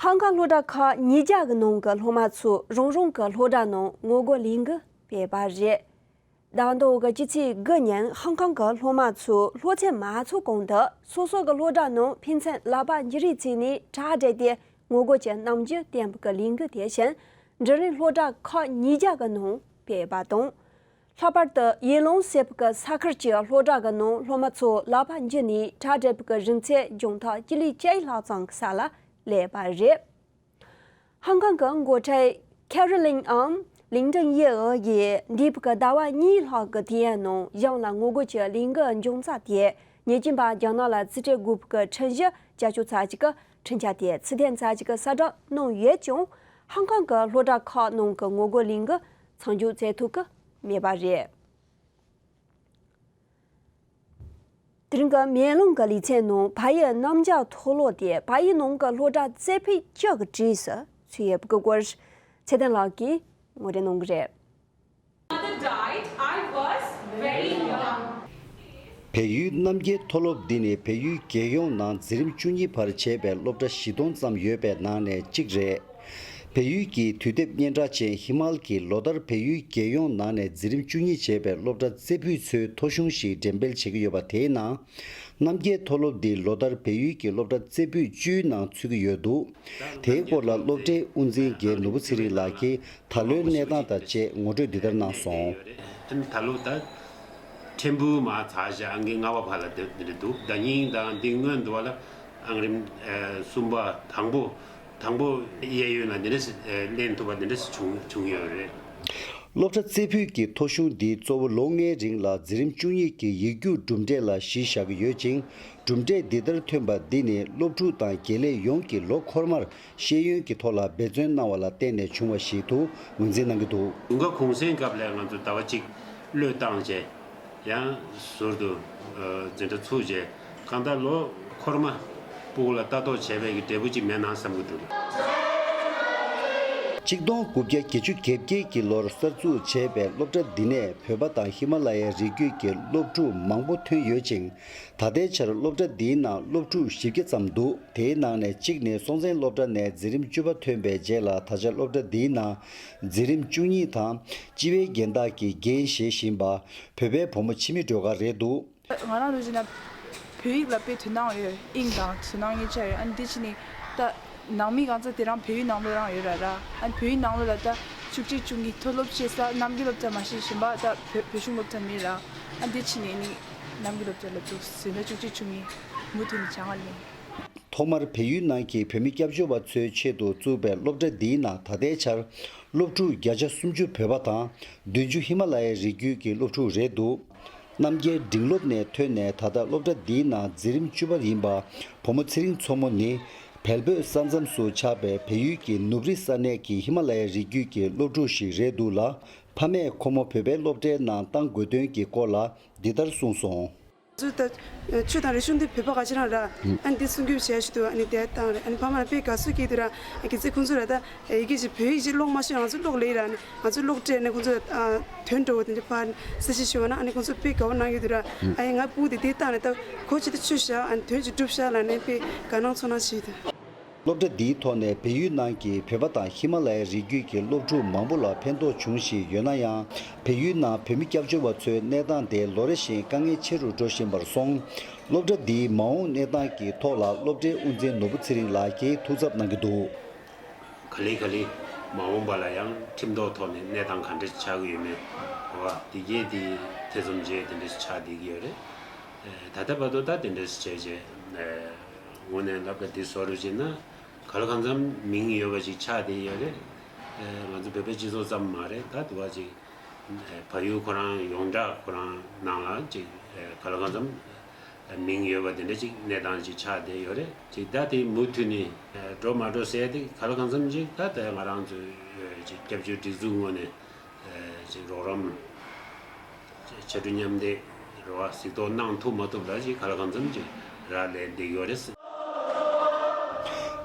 ཧང་ཀང་སློབ་གྲྭ་ཁག་ཉིས་བརྒྱ་གི་ནང་གི་སློབ་མ་ཚོས་རང་རང་གི་སློབ་གྲྭ་ནང་ངོ་རྒོལ་ལས་འགུལ་སྤེལ་བ་རེད། ཟླ་མདོ་གི་སྤྱི་ཚེས་དགུ་ཉིན་ཧང་ཀང་གི་སློབ་མ་ཚོས་སློབ་ཚན་མ་འཚོགས་གོང་དུ་སོ་སོ་གི་སློབ་གྲྭ་ནང་ཕན་ཚུན་ལག་པ་འཇུ་རེས་བྱས་ནས་གྲ་སྒྲིག་སྟེ་ངོ་རྒོལ་གྱི་རྣམ་འགྱུར་བསྟན་པ་གི་ལས་འགུལ་དེ་བཞིན་འབྲིང་རིམ་སློབ་གྲྭ་ཁག་ཉིས་བརྒྱ་གི་ནང་སྤེལ་བ་དང་། ལྷག་པར་དུ་ཡེ་ལོང་ཟེར་བ་གི་ས་ཁུལ་གྱི་སློབ་གྲྭ་གི་ནང་སློབ་མ་ཚོ་ལག་པ་འཇུས་ནས་གྲ་སྒྲིག་པ་གི་རིང་ཚད་རྒྱང་ཐག་སྤྱི་ལེ་བཅུ་ལྷག་ཙམ་གི་ས་ལ་སླེབས་པ་རེད། ཧང་ཀང་གི་འགོ་ཁྲིད་ཁེ་རི་ལིན་ཨམ་ལིང་ཀྲིན་ཡེ་ཨེ་ཡིས་འདས་པའི་ཟླ་བ་གཉིས་ལྷག་གི་དུས་ཡུན་ནང་གཞུང་ལ་ངོ་རྒོལ་གྱི་ལས་འགུལ་འབྱུང་རྩ་དེ་ཉེས་ཅན་པ་རྒྱ་ནག་ལ་རྩིས་སྤྲོད་དགོས་པའི་འཁྲུན་གཞི་བཅའ་ཁྱོན་ཚར་གཅིག་གི་འཁྲུན་ཆོད་དེ་ཚུལ་ལྡན་ཚར་གཅིག་གི་གསལ་བསྒྲགས་གནང་ཡོད་ཀྱང་། ཧང་ཀང་གི་སློབ་གྲྭ་ཁག་ནང་གི་ངོ་རྒོལ་ལས་འགུལ་མཚམས་འཇོག་མཛད་ཐུབ་ཀྱི་མེད་པ་རེད། དེ་རིང་གི་མེ་ལོང་གི་ལེ་ཚན་ནང་བལ་ཡུལ་གནམ་བྱཱར་མཐོ་སློབ་དེ་བལ་ཡུལ་ནང་གི་སློབ་གྲྭ་རྩེ་ཕུད་བཅུ་གི་གྲས་སུ་ཚུད་ཡོད་པའི་སྐོར་ཚེ་བརྟན་ལགས་ཀྱིས་ངོ་སྤྲོད་གནང་གི་རེད། Mother died, I was very young. བལ་ཡུལ་གནམ་རྒྱལ་མཐོ་སློབ་འདི་ནི་བལ་ཡུལ་རྒྱལ་ཡོངས་ནང་འཛིན་རིམ་བཅུ་གཉིས་བར་བྱས་པའི་སློབ་གྲྭ་བཞི་སྟོང་ཙམ་ཡོད་པའི་ནང་ནས་གཅིག་རེད། བལ་ཡུལ་གྱི་དུས་དེབ་སྙན་གྲགས་ཅན་ཧི་མཱལ་གྱིས་ལོ་ལྟར་བལ་ཡུལ་རྒྱལ་ཡོངས་ནང་ནས་འཛིན་རིམ་བཅུ་གཉིས་བྱས་པའི་སློབ་གྲྭ་རྩེ་ཕུད་ཚོའི་མཐོ་གཞུང་ཞིག་འགྲེམས་སྤེལ་བྱེད་ཀྱི་ཡོད་པ། དེའི་ནང་གནམ་རྒྱལ་མཐོ་སློབ་འདི་ལོ་ལྟར་བལ་ཡུལ་གྱི་སློབ་གྲྭ་རྩེ་ཕུད་བཅུའི་ནང་ཚུད་ཀྱི་ཡོད་འདུག་དེའི་སྐོར་ལ་སློབ་གྲྭའི་དབུ་འཛིན་རྒན་ནོར་བུ་ཚེ་རིང་ལགས་ཀྱིས་ད་ལོའི་གནས་སྟངས་དང་བཅས་ངོ་སྤྲོད་འདི་ལྟར་གནང་སོང་། ཨ་ནི་ད་ལོ་ད་ཕྲན་བུ་མར་ཚགས་ཤག་ཨང་ཀི་ལྔ་པ་བར་ལ་འདི་འདི་འདུག་ཟླ་ཉིན་དང་འདི་སྔོན་དུ་བ་ལ་ཨང་རིམ་ཨ་གསུམ་པ་དང་པོ་དང་པོ་གཡས་གཡོན་ལ་འདི་འདྲ་ཞིག་ཨ་ལེན་ཐུབ་པ་འདི་འདྲ་ཞིག་བྱུང་བྱུང་ཡོད་རེད། སློབ་གྲྭ་རྩེ་ཕུད་ཀྱི་ཐོ་གཞུང་འདིའི་གཙོ་བོ་ལོ་ལྔའི་རིང་ལ་འཛིན་རིམ་བཅུ་གཉིས་ཀྱི་ཡིག་རྒྱུགས་གྲུབ་འབྲས་ལ་གཞི་བཞག་གི་ཡོད་ཅིང་། གྲུབ་འབྲས་འདི་ལྟར་ཐོན་པ་འདི་ནི་སློབ་ཕྲུག་དང་དགེ་ལས་ཡོངས་ཀྱིས་ལོ་འཁོར་མར་ཤེས་ཡོན་གྱི་ཐོག་ལ་འབད་བརྩོན་གནང་བ་ལ་བརྟེན་ནས་བྱུང་བ་ཞིག་ཏུ་ངོས་འཛིན་གནང་གི་འདུག། དགུན་ཁ་གུང་སེང་སྐབས་ལ་ང་ཚོ་ཟླ་བ་གཅིག་བློས་བཏང་བྱས། ཡང་ཟུར་དུ་འཛིན་གྲྭ་ཚུགས་རྗེས་གང་ལྟར་ལོ་འཁོར་མ་སྤུ་གུ་ལ་ལྟ་རྟོག་བྱས་པའི་གི་འབྲས་བུ་ཅིག་མེད་ན་བསམ་གྱི་འདུག། ཆིག་སྟོང་དགུ་བརྒྱ་བརྒྱད་ཅུ་གྱ་བརྒྱད་ཀྱི་ལོར་གསར་འཛུགས་བྱས་པའི་སློབ་གྲྭ་འདི་ནས་བོད་པ་དང་ཧི་མ་ལ་ཡའི་རི་རྒྱུད་ཀྱི་སློབ་ཕྲུག་མང་པོ་ཐོན་ཡོད་ཅིང་། ད་ལྟའི་ཆར་སློབ་གྲྭ་འདིའི་ནང་སློབ་ཕྲུག་བཞི་བརྒྱ་ཙམ་འདུག། དེའི་ནང་ནས་གཅིག་ནི་སྲོང་བཙན་སློབ་གྲྭ་ནས་འཛིན་རིམ་བཅུ་པ་ཐོན་པའི་རྗེས་ལ་ད་ཆ་སློབ་གྲྭ་འདིའི་ནང་འཛིན་རིམ་བཅུ་གཉིས་དང་སྤྱི་པའི་རྒན་བདག་གི་འགན་བཞེས་བཞིན་པ། བོད་པའི་བུ་མོ་འཆི་མེད་སྒྲོལ་དཀར་རེད་འདུག། ང་རང་ལ་བྱས་ན་བོད་ཡིག་ལ་དཔེ་དོ་སྣང་ཡོད། དབྱིངས་དང་དོ་སྣང་གཉིས་ཆ་ཡོད། ཨ་ནི་འདི་ཕྱི་ནས་ད་ནང་མི་གང་ཚ་དེ་རང་བོད་ཡིག་ནང་ལོགས་རང་ཡོད་ར་ར། ཨ་ནི་བོད་ཡིག་ནང་ལོགས་ལ་ད་བཅུ་གཅིག་བཅུ་གཉིས་མཐོ་སློབ་ཤེས་ས་ནམ་རྒྱུན་སློབ་གྲྭ་མ་ཤེས་བཞིན་པ་ད་བོད་བོད་གཞུང་སློབ་གྲྭ་མིན་ར། ཨ་ནི་འདི་ཕྱི་ནས་ནི་ནམ་རྒྱུན་སློབ་གྲྭ་ལ་འདུག་ཟིན་ན་བཅུ་གཅིག་བཅུ་གཉིས་མུ་མཐུད་ནས་སྦྱང་བ་ལེན། ཐོག་མར་བལ་ཡུལ་ནང་གི་བོད་མི་སྐྱབས་བཅོལ་བ་ཚོའི་ཆེད་དུ་བཙུགས་པའི་སློབ་གྲྭ་འདིའི་ནང་ད་ལྟའི་ཆར་སློབ་ཕྲུག་བརྒྱ་ཆ་སུམ་ཅུ་བོད་པ་དང་བདུན་ཅུ་ཧི་མ་ལ་ཡའི་རི་རྒྱུད་ཀྱི་སློབ་ཕྲུག་རེད་འདུག། རྣམ་རྒྱལ་འབྲིང་སློབ་ནས་ཐོན་ནས་ད་ལྟ་སློབ་གྲྭ་འདིའི་ནང་འཛིན་རིམ་བཅུ་པ་ཡིན་པ་བུ་མོ་ཚེ་རིང་མཚོ་མོ་ནི་བལ་བོད་ས་མཚམས་སུ་ཆགས་པའི་བལ་ཡུལ་གྱི་ནུབ་རི་ས་གནས་ཀྱི་ཧི་མ་ལ་ཡའི་རི་རྒྱུད་ཀྱི་སློབ་ཕྲུག་ཞིག་རེད་འདུག་ལ། ཕ་མས་ཁོ་མོ་བོད་པའི་སློབ་གྲྭའི་ནང་བཏང་དགོས་དོན་གྱི་སྐོར་ལ་འདི་ལྟར་གསུངས་སོང་། ཚོ་ད་ཆོས་དང་རིག་གཞུང་འདི་བོད་པ་ག་ཅི་རང་ར། ཨ་ནི་འདི་སྲུང་སྐྱོབ་བྱས་ཞུ་དུ་ཨ་ནི་དེ་བཏང་རེད། ཨ་ནི་ཕ་མ་ར་དཔེ་དགའ་བསུ་སྐྱེས་དུ་ར། ཨ་གི་ཚེ་ཁོང་ཚོ་ར་ད་ཡི་གེ་ཅིག་བོད་ཡིག་ཅིག་ཀློག་མ་ཤེས། ང་ཚོ་ཀློག་ལེ་ར། ཨ་ནི་ང་ཚོ་ཀློག་སྤྲད་ནས་ཁོང་ཚོ་ཨ་དོན་འགྲོ་བ་དེ་འདྲ་ཕར་གསལ་བཤད་ཞུ་བ་ན་ཨ་ནི་ཁོང་ཚོ་དཔེ་དགའ་བོ་གནང་གི་འདུག་ར། ཨ་ཡི་ང་སྤུ་དེ་དེ་བཏང་ནས་ད་གོ་ཅི་ད་ཆུ་བཞག་ཨ་ནི་དོན་ཅིག་སྒྲུབ་བཞག་ལ་ནས་དཔེ་དགའ་སྣང་ཚོར་སྣང་བྱེད་དུ། སློབ་གྲྭ་འདིའི་ཐོག་ནས་བལ་ཡུལ་ནང་གི་བོད་པ་དང་ཧི་མ་ལ་ཡའི་རི་རྒྱུད་ཀྱི་སློབ་ཕྲུག་མང་པོ་ལ་ཕན་ཐོགས་བྱུང་བཞིན་ཡོད་ན་ཡང་། བལ་ཡུལ་ནང་བོད་མི་སྐྱབས་བཅོལ་བ་ཚོའི་གནས་སྟངས་དེ་ལོ་རེ་བཞིན་དཀའ་ངལ་ཆེ་རུ་འགྲོ་བཞིན་པར་སོང་། སློབ་གྲྭ་འདིའི་མ་འོངས་གནས་སྟངས་ཀྱི་ཐོག་ལ་སློབ་གྲྭའི་དབུ་འཛིན་ནོར་བུ་ཚེ་རིང་ལགས་ཀྱིས་ཐུགས་འཚབ་གནང་གི་འདུག། ག་ལེ་ག་ལེ་མ་འོངས་པ་ལ་ཡང་ཁྲིམས་ཐོག་ཐོག་ནས་གནས་སྟངས་ག་འདྲ་ཆགས་ཀྱི་ཡོད་མེད་རེད་བ། དེ་གས་དེ་ཐེ་ཚོམ་བྱས་དེ་འདྲ་ཆགས་བསྡད་ཀྱི་ཡོད་རེད། ད་ལྟ་བར་དུ་ད་དེ་འདྲ་བྱས་རྗེས་དངོས་གནས་ལབ་ད་དེ་བཟོ་རུ་བྱས་ན་ག་ལ་གང་འཚམ་མིང་ཡོད་པ་ཅིག་ཆགས་བསྡད་ཡོད་རེད། ང་ཚོ་བོད་པའི་སྤྱི་ཚོགས་ཙམ་མ་རེད། ད་དུ་བ་ཅིག་བལ་ཡུལ་ཁོ་རང་ཡོངས་གྲགས་ཁོ་རང་ནང་ལ་ཅིག་ག་ལ་གང་འཚམ་མིང་ཡོད་པ་དེ་འདྲ་ཅིག་གནས་སྟངས་ཅིག་ཆགས་བསྡད་ཡོད་རེད། ཅིག་ད་དེ་མུ་མཐུད་ནས་འགྲོ་མ་འགྲོ་ཟེར་དེ་ག་ལ་གང་འཚམ་ཅིག་ད་ལྟ་ང་རང་ཚོའི་ཅིག་སྐྱབས་བཅོལ་སྒྲིག་འཛུགས་ངོས་ནས། ཅིག་རོགས་རམ། ཕྱར་གྲུ་མཉམ་འདེགས་རེད་བ། གཟིགས་རྟོག་གནང་ཐུབ་མ་ཐུབ་ལ་ཅིག་ག་ལ་གང་འཚམ་ཅིག་རག་ལས་བསྡད་ཡོད་རེད།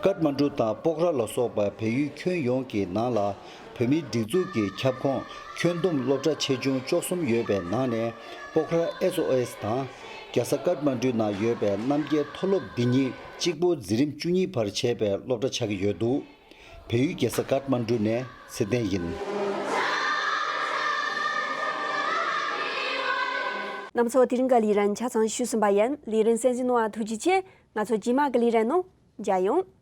ཀཏ་མན་གྲུ་དང་སྤོག་ར་ལ་སོགས་པ་བལ་ཡུལ་ཁྱོན་ཡོངས་ཀྱི་ནང་ལ་བོད་མིའི་སྒྲིག་འཛུགས་ཀྱི་ཁྱབ་ཁོངས་ཁྱོན་བསྡོམས་སློབ་གྲྭ་ཆེ་ཆུང་བཅུ་གསུམ་ཡོད་པའི་ནང་ནས་སྤོག་ར་ཨེས་ཨོ་ཨེས་དང་རྒྱལ་ས་ཀཏ་མན་གྲུ་ནང་ཡོད་པའི་རྣམ་རྒྱལ་མཐོ་སློབ་འདི་གཉིས་གཅིག་པོ་འཛིན་རིམ་བཅུ་གཉིས་བར་བྱས་པའི་སློབ་གྲྭ་ཆགས་ཀྱི་ཡོད་འདུག། བལ་ཡུལ་རྒྱལ་ས་ཀཏ་མན་གྲུ་ནས་ཚེ་བརྟན་ཡིན། རྣམ་ཚོ་དེ་རིང་གི་ལས་རིམ་ཆ་ཚང་ཞུས་ཟིན་པ་ཡིན། ལས་རིམ་གསན་གཟིགས་གནང་བ་ཐུགས་རྗེ་ཆེ། ང་ཚོ་རྗེས་མ་གི་ལས་རིམ་ནང་མཇལ་ཡོང་།